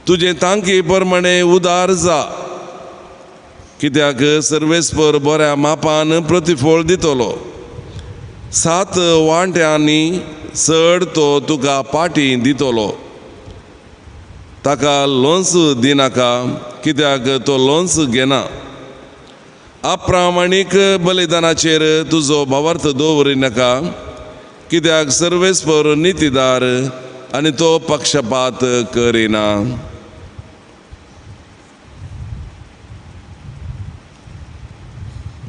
F: तुजें तांकी प्रमाणे उदार जा, कित्याक सर्वेस्पर बऱ्या मापान प्रतिफळ दितलो. 7 वांट्यांनी चड तो तुका पाटी दितलो. ताका लोन्स दिनाका, कित्याक तो लोन्स घेना. अप्रामाणीक बलिदानाचेर तुजो भावार्थ दवरिनाका, कित्याक सर्वेस्पर नितीदार आनी तो पक्षपात करिना.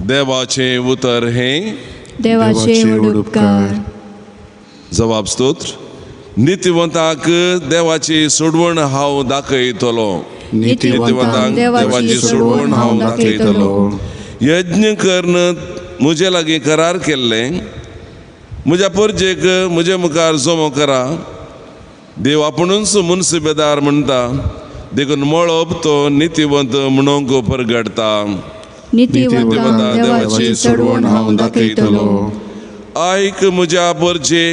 F: देवाचें उतर हें
A: देवाचे व्हड उपकार.
F: जवाब स्तोत्र. नितीवंताक देवाची सोडवण हांव दाखयतलो.
E: नितीवंताक देवाची सोडवण हांव दाखयतलो.
F: यज्ञ करून म्हजे लागीं करार केल्लें, म्हज्या परजेक म्हजे मुखार जमो करा. देव आपुणूच मुन्सिबेदार म्हणटा, देखून मळब तो नितीवंत म्हणूंक परगडटा.
A: नितीवंताक देवाची सोडवण हांव दाखयतलो.
F: आयक म्हज्या परजे,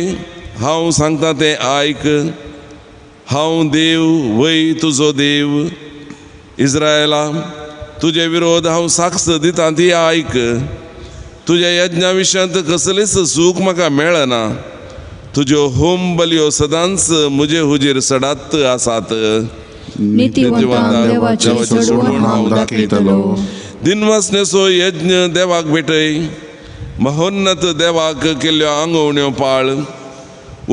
F: हांव सांगता तें आयक. हांव देव वय तुजो देव. इस्रायला, तुजे विरोध हांव साक्ष दिता ती आयक. तुज्या यज्ञा विशयांत कसलीच सूख म्हाका मेळना. तुज्यो होम बलयो सदांच म्हजे हुजीर सदांच आसात.
A: नितीवंताक देवाची सोडवण हांव दाखयतलो.
F: दिनवासनेचो यज्ञ देवाक भेटय, महोन्नत देवाक केल्ल्यो आंगवण्यो पाळ.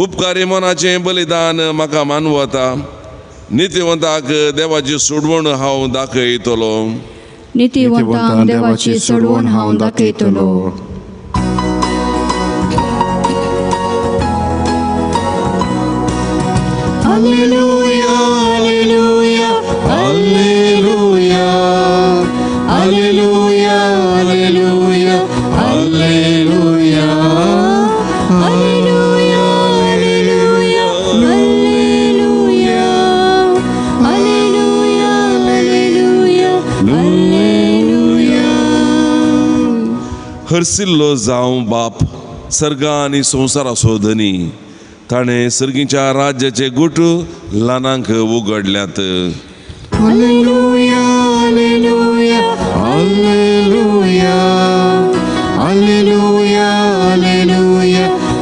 F: उपकारी मनाचें बलिदान म्हाका मानवता. नितीवंताक देवाची सोडवण हांव दाखयतलो.
A: नितीवंताक देवाची सोडवण हांव दाखयतलो.
E: Alleluia, alleluia, alleluia, alleluia, alleluia, alleluia,
A: alleluia, alleluia, alleluia, alleluia, alleluia, alleluia.
F: हरसिल्लो जावं बाप सर्गा आनी संवसाराचो धनी, ताणें सर्गीच्या राज्याचे गुट ल्हानांक उगडल्यात.
E: Alleluia, alleluia, alleluia, alleluia, alleluia,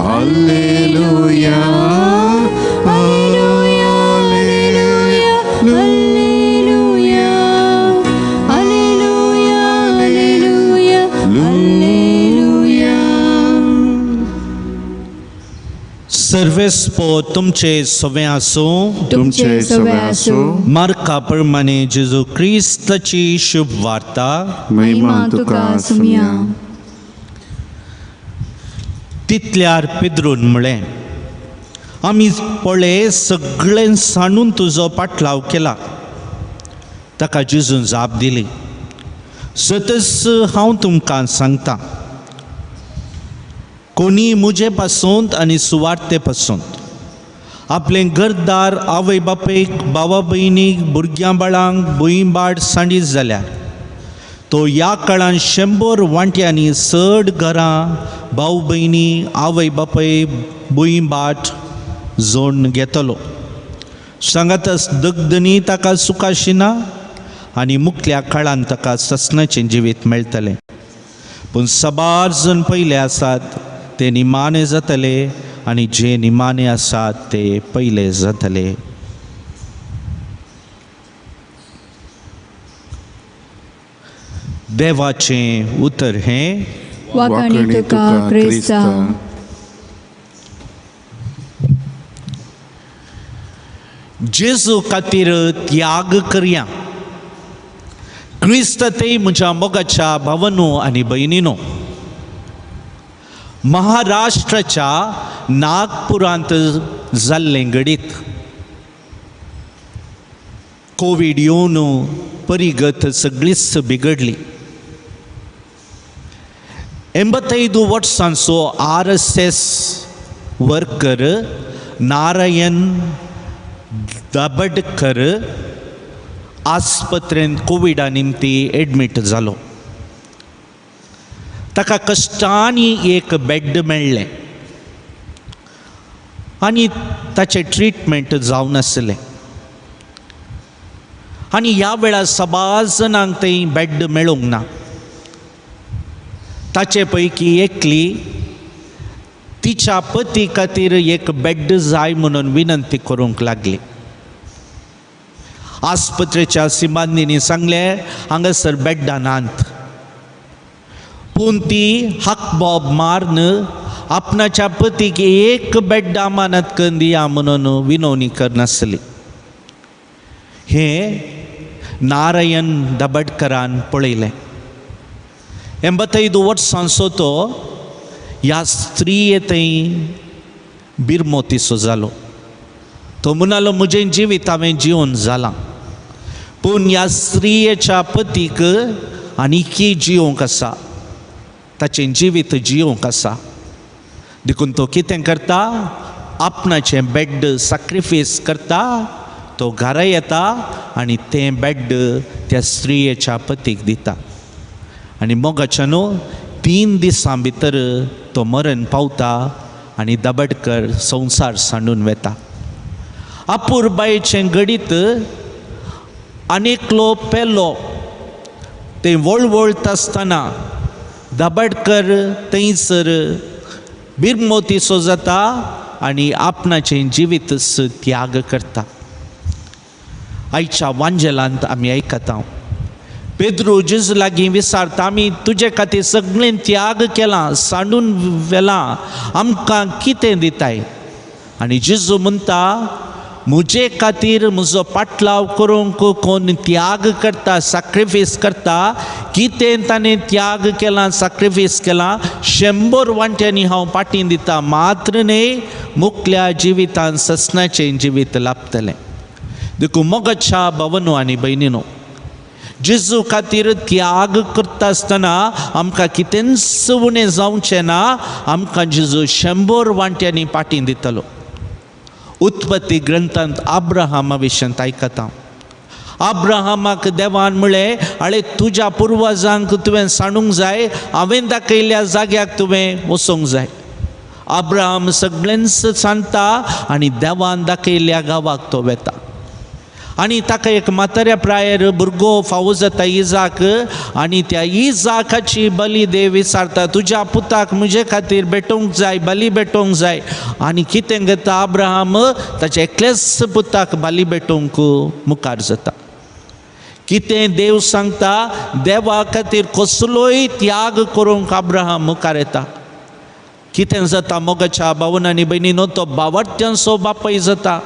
E: alleluia,
A: alleluia, alleluia, alleluia, alleluia, alleluia, alleluia.
G: सर्वेस्पो तुमचे सवे आसूं।
E: तुमचे सवे आसूं।
G: मार्का प्रमाणे जेजू क्रिस्ताची शुभ वार्ता।
E: महिमा तुका सुमिया।
G: तितल्यार पेद्रून म्हळें, आमी पळय सगळें सांडून तुजो पाटलाव केला। ताका जेजून जाप दिली, सतच हांव तुमकां सांगता, कोणी म्हजे पासून आनी सुवार्ते पासून आपलें घरदार, आवय बापायक, भावा भयणीक, भुरग्यां बाळांक भूंय भाट सांडीत जाल्यार तो ह्या काळान 100 वांट्यांनी चड घरां, भाव भयणी, आवय बापाय, भूंय भाट जोडून घेतलो। सांगातच दगदनी ताका सुखाशिना आनी मुखल्या काळान ताका ससनाचें जिवीत मेळटलें। पूण साबार जण पयले आसात ते निमाणे जातले आनी जे निमाणे आसात ते पयले जातले। देवाचें उतर हें।
A: वाखाणी तुका क्रिस्ता।
G: जेजू खातीर त्याग करया। क्रिस्त ते म्हज्या मोगाच्या भावनो आनी भयणीनो, महाराष्ट्राच्या नागपुरांत जाल्लें घडीत कोवीड येवन परिगत सगळीच बिगडली। 85 वर्सांचो RSS worker Narayan Dabhadkar आस्पत्रेंत कोविडा निमती एडमीट जालो। ताका कश्टांनी एक बेड मेळ्ळें आनी ताचें ट्रिटमेंट जावन आसलें। आनी ह्या वेळार साबार जाणांक थंय बेड मेळूंक ना। ताचे पैकी एकली तिच्या पती खातीर एक बेड जाय म्हणून विनंती करूंक लागली। आस्पत्रेच्या सिबांदींनी सांगलें, हांगासर बेड्डां नात। पूण ती हाकबॉब मारून आपणाच्या पतीक एक बेड अमानत करून दिया म्हणून विनवणी करनासली। हें नारायण दाबडकरान पळयलें। 85 वर्सांचो तो ह्या स्त्रिये थंय बिरमोतीचो जालो। तो म्हणालो, म्हजें जिवीत हांवें जिवन जालां, पूण ह्या स्त्रियेच्या पतीक आनीकी जिवंक आसा, ताचें जिवीत जिवंक आसा। देखून तो कितें करता, आपणाचें बेड सॅक्रिफायस करता, तो घरा येता आनी तें बेड त्या स्त्रियेच्या पतीक दिता। आनी मोगाच्या न्हू 3 दिसां भितर तो मरण पावता आनी दाबडकर संवसार सांडून वेता। अपुरबायेचें घडीत आनी एकलो पेलो तें वळवळटा आसतना दाबडकर थंयसर बिरमोतीचो जाता आनी आपणाचें जिवीतच त्याग करता। आयच्या वांजेलांत आमी आयकता, पेद्रू जेजू लागीं विचारता, आमी तुजे खातीर सगळें त्याग केलां, सांडून व्हेलां, आमकां कितें दिताय? आनी जेजू म्हणटा, म्हजे खातीर म्हजो पाटलाव करूंक कोण त्याग करता, सॅक्रिफायस करता, कितें ताणें त्याग केलां, सॅक्रिफायस केलां, 100 वांट्यांनी हांव पाटीं दिता, मात्र न्हय मुखल्या जिवितान ससनाचें जिवीत लाभतलें। देखून मोगाच्या भावनो आनी भयणीनो, जेजू खातीर त्याग करता आसतना आमकां कितेंच उणें जावचें ना, आमकां जेजू 100 वांट्यांनी पाटीं दितलो। उत्पत्ती ग्रंथांत अब्राहमा विशयांत आयकता, अब्राहमाक देवान म्हळें, आळे तुज्या पुर्वजांक तुवें सांडूंक जाय, हांवें दाखयल्ल्या जाग्याक तुवें वचूंक जाय। अब्राहम सगळ्यांच सांडटा आनी देवान दाखयल्ल्या गांवाक तो वेता। आनी ताका एक म्हाताऱ्या प्रायेर भुरगो फावो जाता इजाक, आनी त्या इजाकाची बली देव विचारता, तुज्या पुताक म्हजे खातीर भेटोवंक जाय, बली भेटोवंक जाय। आनी कितें करता अब्राहम, ताच्या एकल्याच पुताक बली भेटोवंक मुखार जाता। कितें देव सांगता, देवा खातीर कसलोय त्याग करूंक अब्राहम मुखार येता। कितें जाता मोगाच्या भावन आनी भयणीनो, तो बावट्यांचो बापय जाता.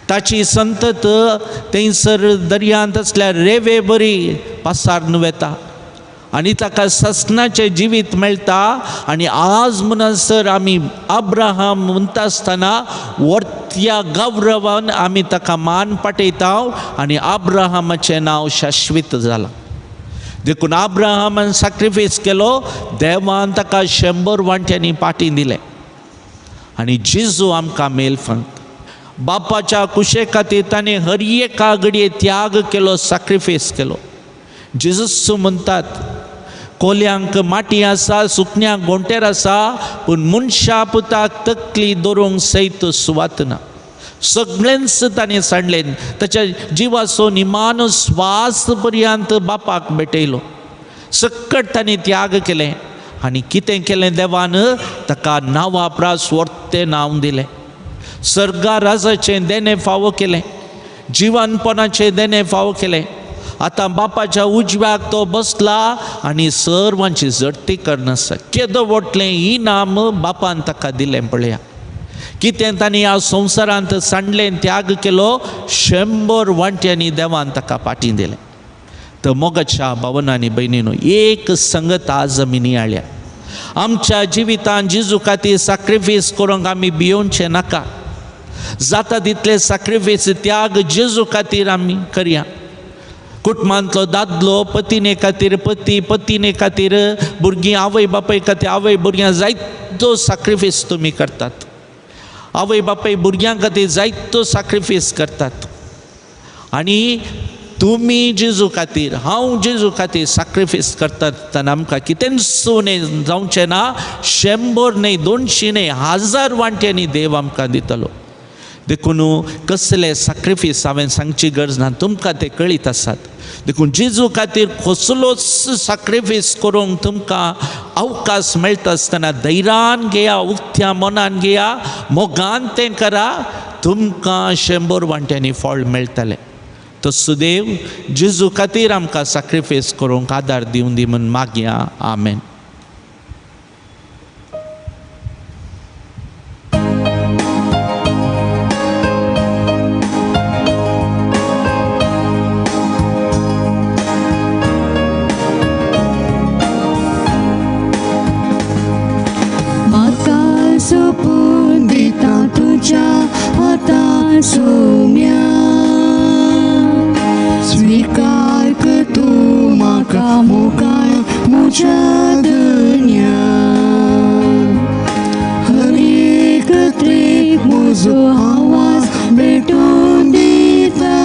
G: ताची संतत थंयसर दर्यांत आसल्यार रेवे बरी पासारून वेता आनी ताका ससनाचें जिवीत मेळटा. आनी आज म्हणसर आमी अब्राहम म्हणटा आसतना वर्त्या गौरवान आमी ताका मान पाठयता आनी अब्राहमाचें नांव शाश्वीत जालां. देखून अब्राहमान सॅक्रिफायस केलो, देवान ताका 100 वांट्यांनी पाटी दिलें. आनी जेजू आमकां मेल फंत बापाच्या कुशे खातीर ताणें हर एका घडये त्याग केलो, सॅक्रिफायस केलो. जेजूस म्हणटात कोल्यांक माटी आसा, सुकण्यांक गोंटेर आसा, पूण मनशा पुताक तकली दवरूंक सयत सुवात ना. सगळेंच ताणें सांडलें, ताच्या जिवाचो निमानो स्वास पर्यंत बापाक भेटयलो. सकट ताणें त्याग केलें आनी कितें केलें देवान, ताका नांवा प्रास वर्तें नांव दिलें, सर्गा राजाचें देणें फावो केलें, जिवनपणाचें देणें फावो केलें. आतां बापाच्या उजव्याक तो बसला आनी सर्वांची झडती करनासा. केदो व्हडलें इनाम बापान ताका दिलें. पळया कितें तांणी ह्या संवसारांत सांडलें, त्याग केलो, 100 वांट्यांनी देवान ताका पाटी दिलें. तर मोगाच्या भावनांनी भयणीनो, एक संगत आज आमी नियाळ्या. आमच्या जिवितान जेजू खातीर सॅक्रिफायस करूंक आमी भियोवचें नाका. जाता तितले सॅक्रिफायस त्याग जेजू खातीर आमी करया. कुटुंबांतलो दादलो पतिने खातीर पती, पतिने खातीर भुरगीं, आवय बापाय खातीर आवय भुरग्यां, जायतो सॅक्रिफायस तुमी करतात. आवय बापाय भुरग्यां खातीर जायतो सॅक्रिफायस करतात. आनी तुमी जेजू खातीर, हांव जेजू खातीर सॅक्रिफायस करतात तेन्ना आमकां कितेंच उणें जावचें ना. 100 न्हय, 200 न्हय, 1000 वांट्यांनी देव आमकां दितलो. देखून कसले सॅक्रिफायस हांवें सांगची गरज ना, तुमकां ते कळीत आसात. देखून जेजू खातीर कसलोच सॅक्रिफायस करूंक तुमकां अवकाश मेळटा आसतना धैर्यान घेया, उक्त्या मनान घेया, मोगान तें करा, तुमकां 100 वांट्यांनी फळ मेळटलें. तो सुदेव जेजू खातीर आमकां सॅक्रिफायस करूंक आदार दिवन दी म्हूण मागया. आमेन.
E: सोपून दिता तुज्या हातान सोम्या, स्विकार कर तूं म्हाका मुखार म्हज्या धन्या. हर एक त्रेक म्हजो आवाज भेटून दिता,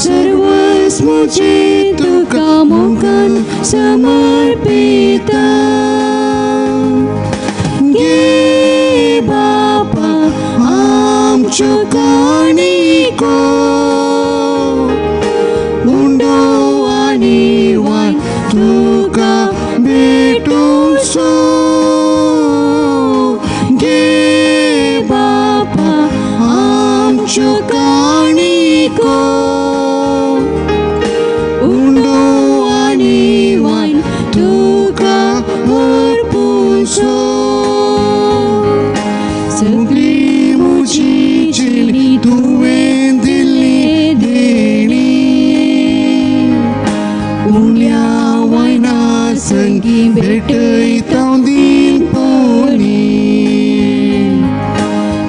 E: सर्वस म्हजें तुका मुखार समर्पिता. घे बापा आमच्यो काणिको, उंडो आनी वायन तुका भेटूंसो. घे बापा आमच्यो काणिको, उंडो आनी वायन तुका अर्पुसो. सगळी म्हजी जिणी तुवें दिल्ली देणी, उण्या वायना संगी भेटयता दिनपणी.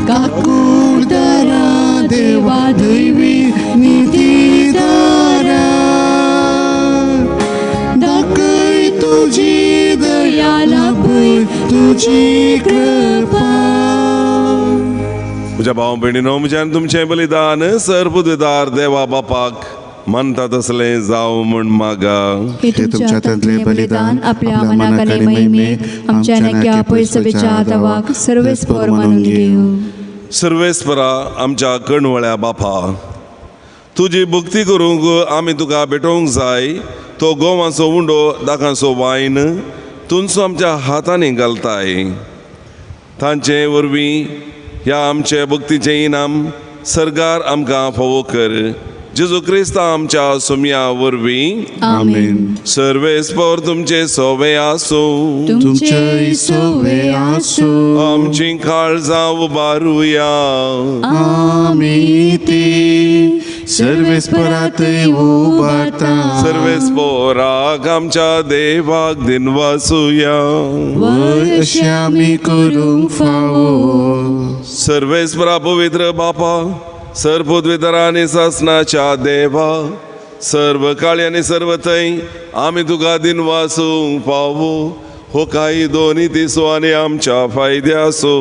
E: काकुळदरा देवा दैवी निधीदारा, दाखय तुजी दया, लाभय तुजी कृपा.
F: म्हज्या भाव भयणीनो, म्हज्यान तुमचें बलिदान सर्वपुद्वेदार देवा बापाक मानता तसलें जावं म्हूण मागा.
E: हे तुमच्या हातांतलें बलिदान आपल्या मनाक आनी महिमेक, आमच्या नाक्या पयसवेच्या दावाक सर्वेस्पर मानून घेवं.
F: सर्वेस्परा आमच्या कणवळ्या बापा, तुजी भक्ती करूंक आमी तुका भेटोवंक जाय. तो गोवाचो उंडो, दाकांचो वायन तुमचो आमच्या हातांनी घालताय. तांचे वरवीं ह्या आमचे भक्तीचें इनाम सरकार आमकां फावो कर. जेजू क्रिस्ता आमच्या सोम्या वरवीं.
E: आमेन.
F: सर्वेस्पर तुमचे सोवे आसूं.
E: तुमचे सोवे आसूं.
F: आमची काळजां उबारुया.
E: आमी ती सर्वेस्परातय उबारता.
F: सर्वेस्पराक आमच्या देवाक दिनवासुया.
E: वय अशें आमी करूंक फावो.
F: सर्वेस्परा पवित्र बापा, सर्वपुद्वितरा आनी सासनाच्या देवा, सर्व काळी आनी सर्व थंय आमी तुका दिनवासूंक फावो. हो काही दोनी दिसो आनी आमच्या फायद्यासो.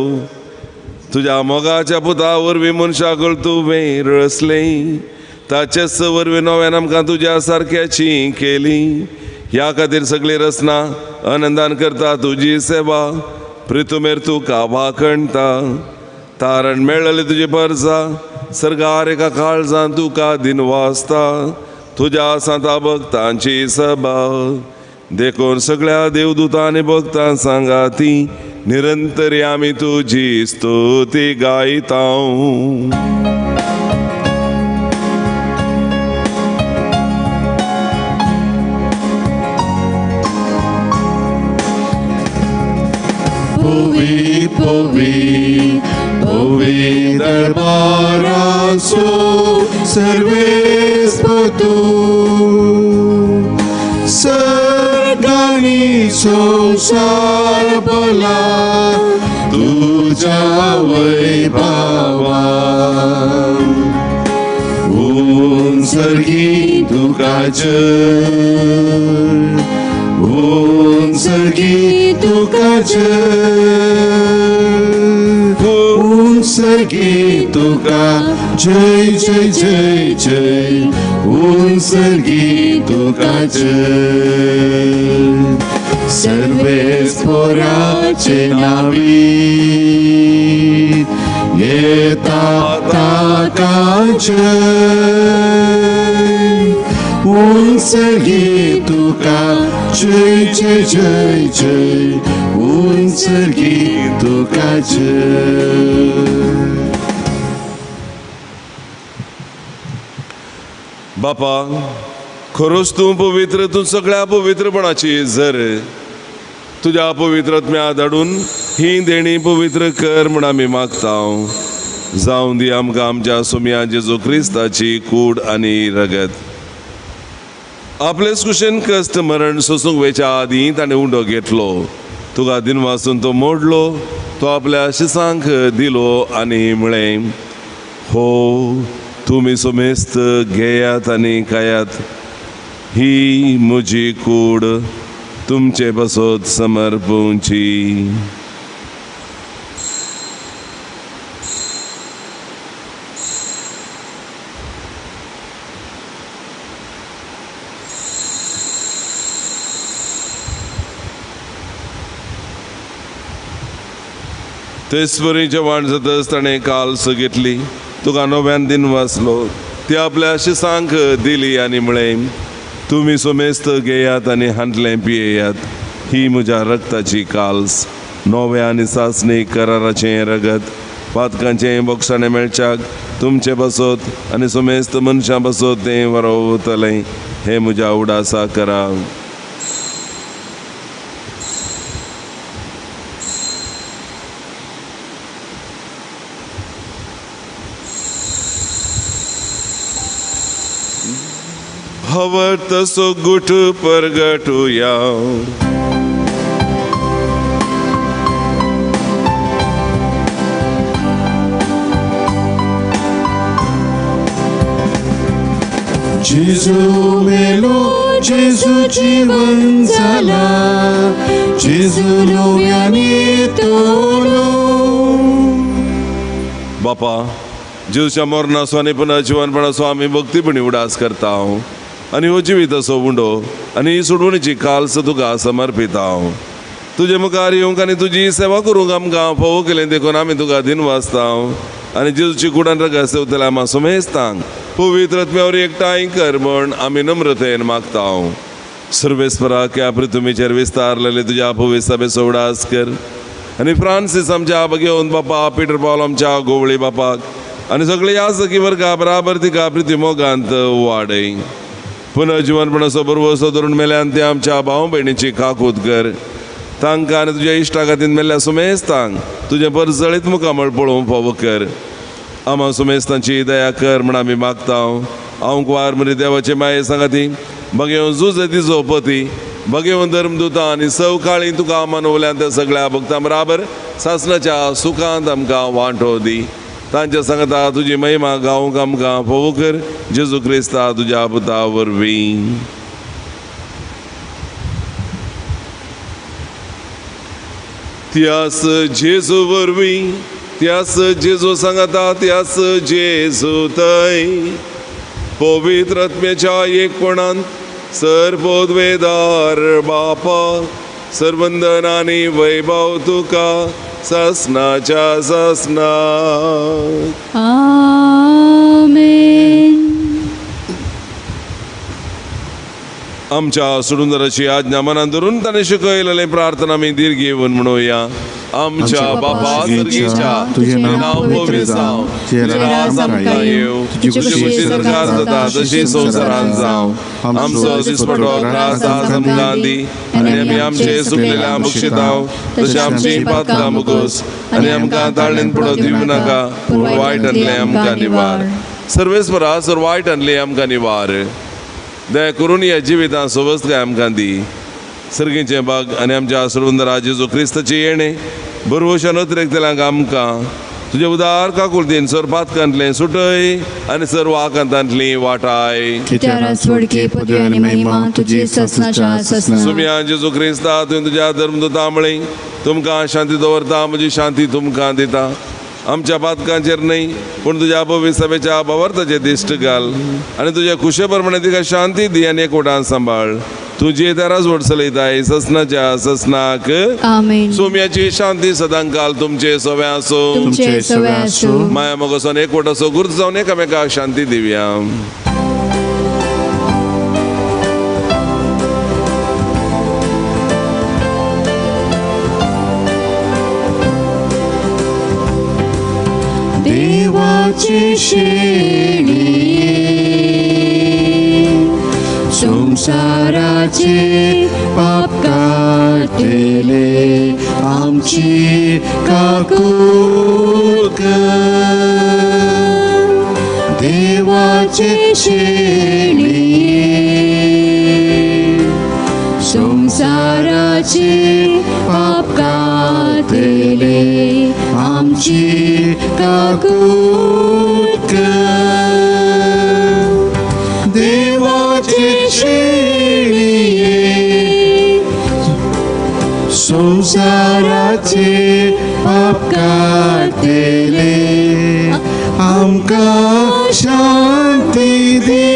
F: तुज्या मोगाच्या पुता वरवीं मनशाक तुवें रचलें, ताचेच वरवीं नव्यान आमकां तुज्या सारक्याची केली. ह्या खातीर सगळी रचना आनंदान करता तुजी सेवा. प्रितुमेर तुका वाखणटा, तारण मेळ्ळेली तुजी परजा सर्गार एका काळजान तुका दिनवासता. तुज्या सांता भक्तांची सभा देखून सगळ्या देवदूतांनी भक्तां सांगा ती निरंतर आमी तुजी स्तुती गायता.
E: पवी पवी पवी दरबारासो सर्वेस्पर तूं, सर्गानी संसार भला तुज्या वैभवान. उंचगी तुका जय, उंचगी तुका जय, उंचगी तुका जय जय जय जय, उंचगी तुका जय. सर्वेस्पराचे नावी येता ताका जय, उंचगी तुका जय जय जय जय, उंचगी तुका जय.
F: बापा, खरोच तूं पवित्र, तूं सगळ्या पवित्रपणाची जर तुज्या पवित्रत्म्या धाडून ही देणी पवित्र कर म्हूण आमी मागता. जावं दी आमकां आमच्या सोम्या जेजू क्रिस्ताची कूड आनी रगत. आपलेच कुशेन कश्ट मरण सोसूंक वयच्या आदीं ताणें उंडो घेतलो, तुका दिनवासून तो मोडलो, तो आपल्या शिसांक दिलो आनी म्हळें, हो तुमी सोमेस्त घेयात आनी खायात, ही म्हजी कूड तुमचे पासत समर्पूंची. तेच परी जेवण जातच ताणें काल्स घेतली, तुका नव्यान दिन वाचलो, ती आपल्या शिसांक दिली आनी म्हळें, तुमी सोमेस्त घेयात आनी हांतलें पियेयात, ही म्हज्या रक्ताची काल्स, नव्या आनी सासणी कराराचें रगत, पातकांचें बोगसाणें मेळच्याक तुमचे पासत आनी सोमेस्त मनशां पासत तें वरवतलें. हें म्हज्या उडासा करा. हवर तसो गुट परगटुया.
E: जेजू मेलो, जेजू जीवन जाला, जेजू नव्याने तोलो.
F: बापा, जेजूच्या मरणाचो आनी पुनर्जिवनपणाचो आमी भक्तीपणी उडास करता आनी हो जिवीत असो उंडो आनी ही सोडवणीची काल्स तुका समर्पिता. तुजे मुखार येवंक आनी तुजी सेवा करूंक आमकां फावो केलें देखून आमी तुका दिनवासता आनी जेजूची कुडान रगत सेवतल्या आमा सुमेस्तांक पवित्र आत्म्यावर एकठांय कर म्हण आमी नम्रतेन मागता. सर्वेस्परा ह्या पृथ्वीचेर विस्तारलेले तुज्या पवित्र सभेचो उडास कर आनी फ्रांसीस आमच्या घेवन बापा, पिटर पावल आमच्या गोवळी बापाक आनी सगळी याजकी वर्गा बराबर तिका प्रिती मोगांत वाडय. पुनर्जिवनपणाचो बरवसो धरून मेल्यान ते आमच्या भाव भयणीची काकूत कर. तांकां आनी तुज्या इश्टा खातीर मेल्ल्या सुमेस्तांक तुजें परजळीत मुखामळ पळोवंक फावो कर. आमा सुमेस्तांची दया कर म्हण आमी मागता. हांव कुवार मरी देवाचे माये सांगाती बगेवन झुज तिजो पती बगेवन धर्मदुता आनी सवकाळी तुका मानवल्यान त्या सगळ्या भक्तां बराबर सासणाच्या सुखांत आमकां वांटो दी. तांच्या सांगता तुजी महिमा गावंक आमकां फावो कर. जेजू क्रिस्ता तुज्या पुता वरवीं. त्यास जेजू वरवीं, त्यास जेजू सांगता, त्यास जेजू थंय पवित्र आत्म्याच्या एकपणान सर्वोद्वेदार बापा सर्वंदन आनी वैभव तुका सासनाच्या सासना.
A: आमेन.
F: आमच्या सुडुंदराची आज्ञा मनान धरून ताणें शिकयलेली प्रार्थना आमी दीर्घ घेवन म्हणुया. आमच्या बापा सर्गीच्या, तुजें नांव पवित्र जावं, तुजें राज आमकां येवं, तुजी खुशी स्वर्गार जाता तशी संवसारांत जावं. आमचो दिसपटो ग्रास आज आमकां दी आनी आमी आमचे चुकलेल्या बक्षिताव तशें आमची पातकां मुगोस आनी आमकां ताळणेन पडो दिवं नाका, पूण वायट आणलें आमकां निवार. सर्वेस्परा सर वायट आणलें आमकां निवार. दया करून ह्या जिवितांत सवस्तकाय आमकां दी. सर्गीचें बाग आनी आमच्या सर्वंदरा जेजू क्रिस्ताचें येणें बरवशान अतिरेकतल्यांक आमकां तुजे उदार काकुळतीन सर पातकांतलें सुटय आनी सर्व आकांतांतली वाटाय. सुम्या जेजू क्रिस्ता तुवें तुज्या धर्मदुता म्हळें तुमकां शांती दवरता, म्हजी शांती तुमकां दिता. आमच्या पातकांचेर न्हय पूण तुज्या पवित्र सभेच्या भावार्थाचेर दिश्ट घाल आनी तुज्या खुशे प्रमाणे तिका शांती दी आनी एकवटान सांबाळ. तुजी दाराच व्हड चलयताय ससनाच्या ससनाक. सोम्याची शांती सदांकाल तुमचे सव्या आसूं. माया मोगासून एकवट असो गुर्त जावन एकामेकाक शांती दिवया.
E: देवाची शेळये संसाराचे पाप काडटले आमची काकूत कर. देवाचे शेळये संसाराचे पाप काडटले आमची काकूत कर. देवाचे शेळये संसाराचे पाप काडटले आमकां शांती दी,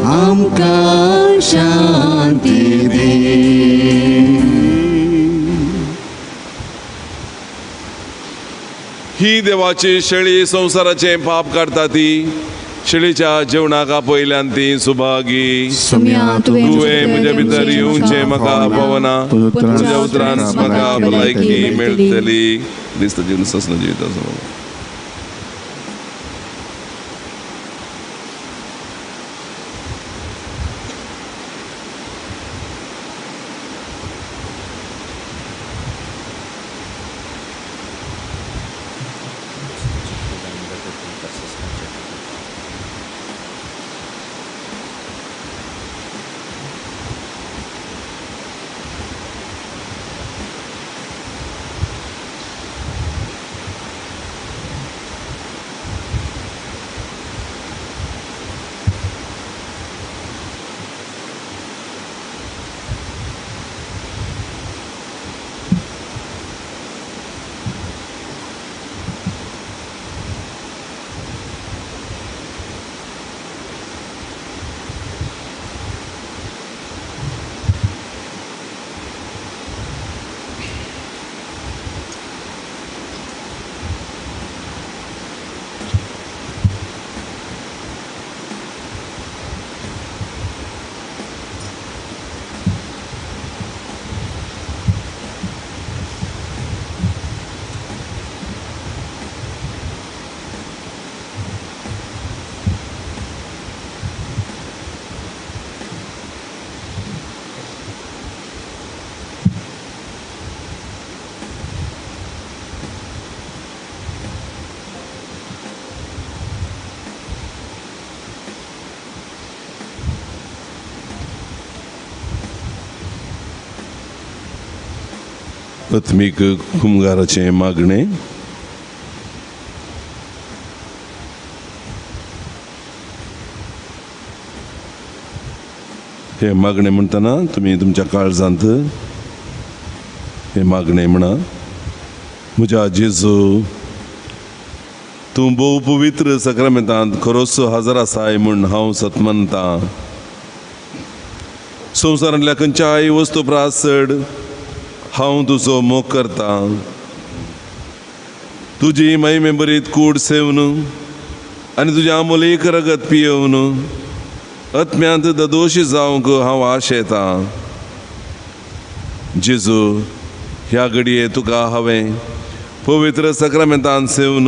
E: आमकां शांती दी.
F: ही देवाची शेळी संवसाराचें पाप काडटा ती शेळीच्या जेवणाक आपयल्यान ती सुभागी. तुवें म्हज्या भितर येवचें म्हाका पावना, तुज्या उतरान म्हाका भलायकी मेळटली. दिसता जीवन ससना जिविता. आत्मीक कुमगाराचें मागणें. हें मागणें म्हणटना तुमी तुमच्या काळजांत हें मागणें म्हणा. म्हज्या जेजू, तूं भोव पवित्र सक्रमेंतांत खरोच हजर आसाय म्हूण हांव सत मानतां. संवसारांतल्या खंयच्याय वस्तू प्रास चड हांव तुजो मोग करतां. तुजी महिमे बरीत कूड सेवन आनी तुजें आमोलीक रगत पियोवन आत्म्यांत ददोशी जावंक हांव आशेतां. जेजू, ह्या घडये तुका हांवें पवित्र सक्रमेंतान सेवन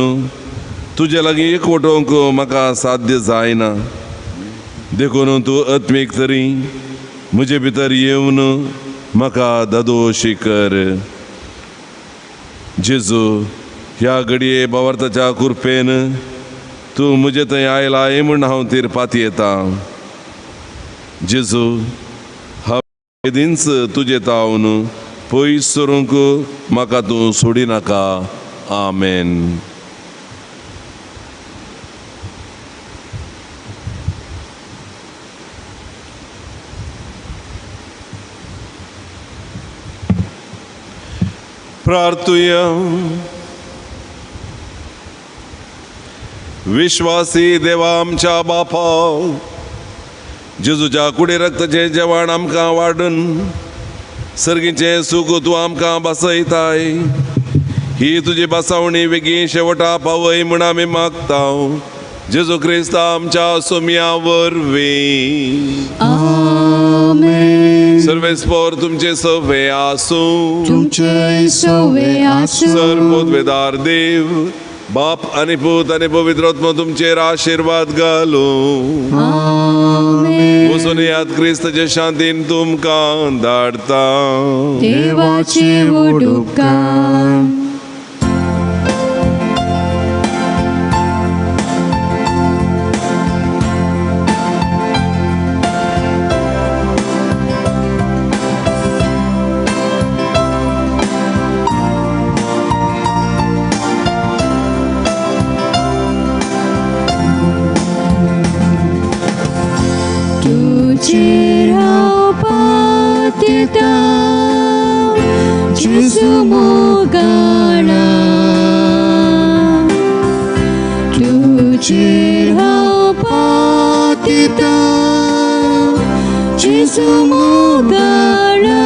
F: तुजे लागीं एकवटोवंक म्हाका साध्य जायना, देखून तूं आत्मीक तरी म्हजे भितर येवन म्हाका दादोशी कर. जेजू, ह्या घडये भावार्थाच्या कृपेन तूं म्हजे थंय आयलाय म्हूण हांव तिरपात येता. जेजू, हांव केदींच तुजे तावन पयस सरूंक म्हाका तूं सोडिनाका. आमेन. प्रार्थुया. विश्वासी देवा आमच्या बापा, जेजूच्या कुडी रक्ताचें जेवण आमकां वाडून सर्गीचें सूख तूं आमकां बसयताय. ही तुजी बसावणी बेगीन शेवटा पावय म्हूण आमी मागता. जेजू क्रिस्ता आमच्या सोम्या वरवीं.
E: आमेन.
F: सर्वेस्पोर तुमचे सवे आसूं.
E: तुमचे सवे आसूं.
F: सर पोतवेदार देव बाप आनी पूत आनी पवित्र आत्मो तुमचेर आशिर्वाद घालूं.
E: आमेन.
F: वचून याद क्रिस्ताचे शांतीन तुमकां धाडता.
E: देवाचे व्हड उपकार. तुजेर हांव पातयेता जेजू मोगाळा, तुजेर हांव पातयेता जेजू मोगाळा.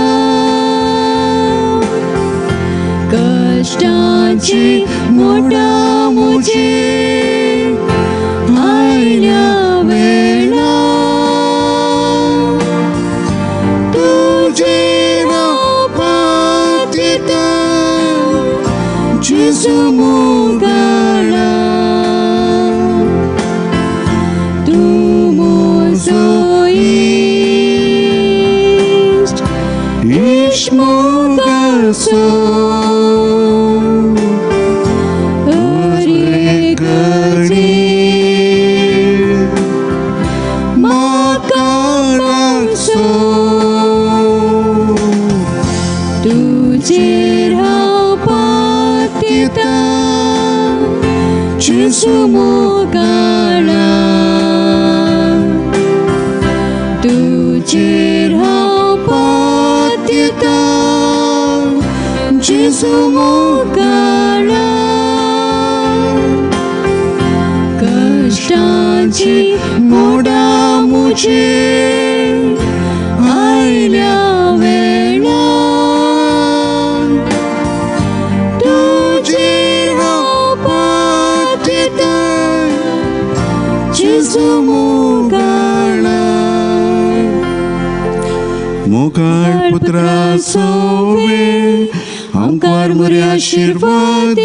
E: कश्टांची मोडा म्हजेर आयल्या वेळा, जेजू मोगाळा. तूं म्हजो इश्ट, इश्ट मोगाचो, हर एक घडी म्हाका लागचो. तुजेर हांव पातयेता जेजू मोगाळा, तुजेर हांव पातयेता जेजू मोगाळा. कश्टांची मोडा म्हजेर आयल्या वेळा, तुजेर हांव पातयेता जेजू मोगाळा.
H: मोगाळ पुत्रा सोवे आमकार मोरे आशिर्वाद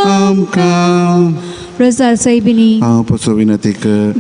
H: आमकां.
E: रोजार सायबिणी
H: हांव पसो विनंती कर.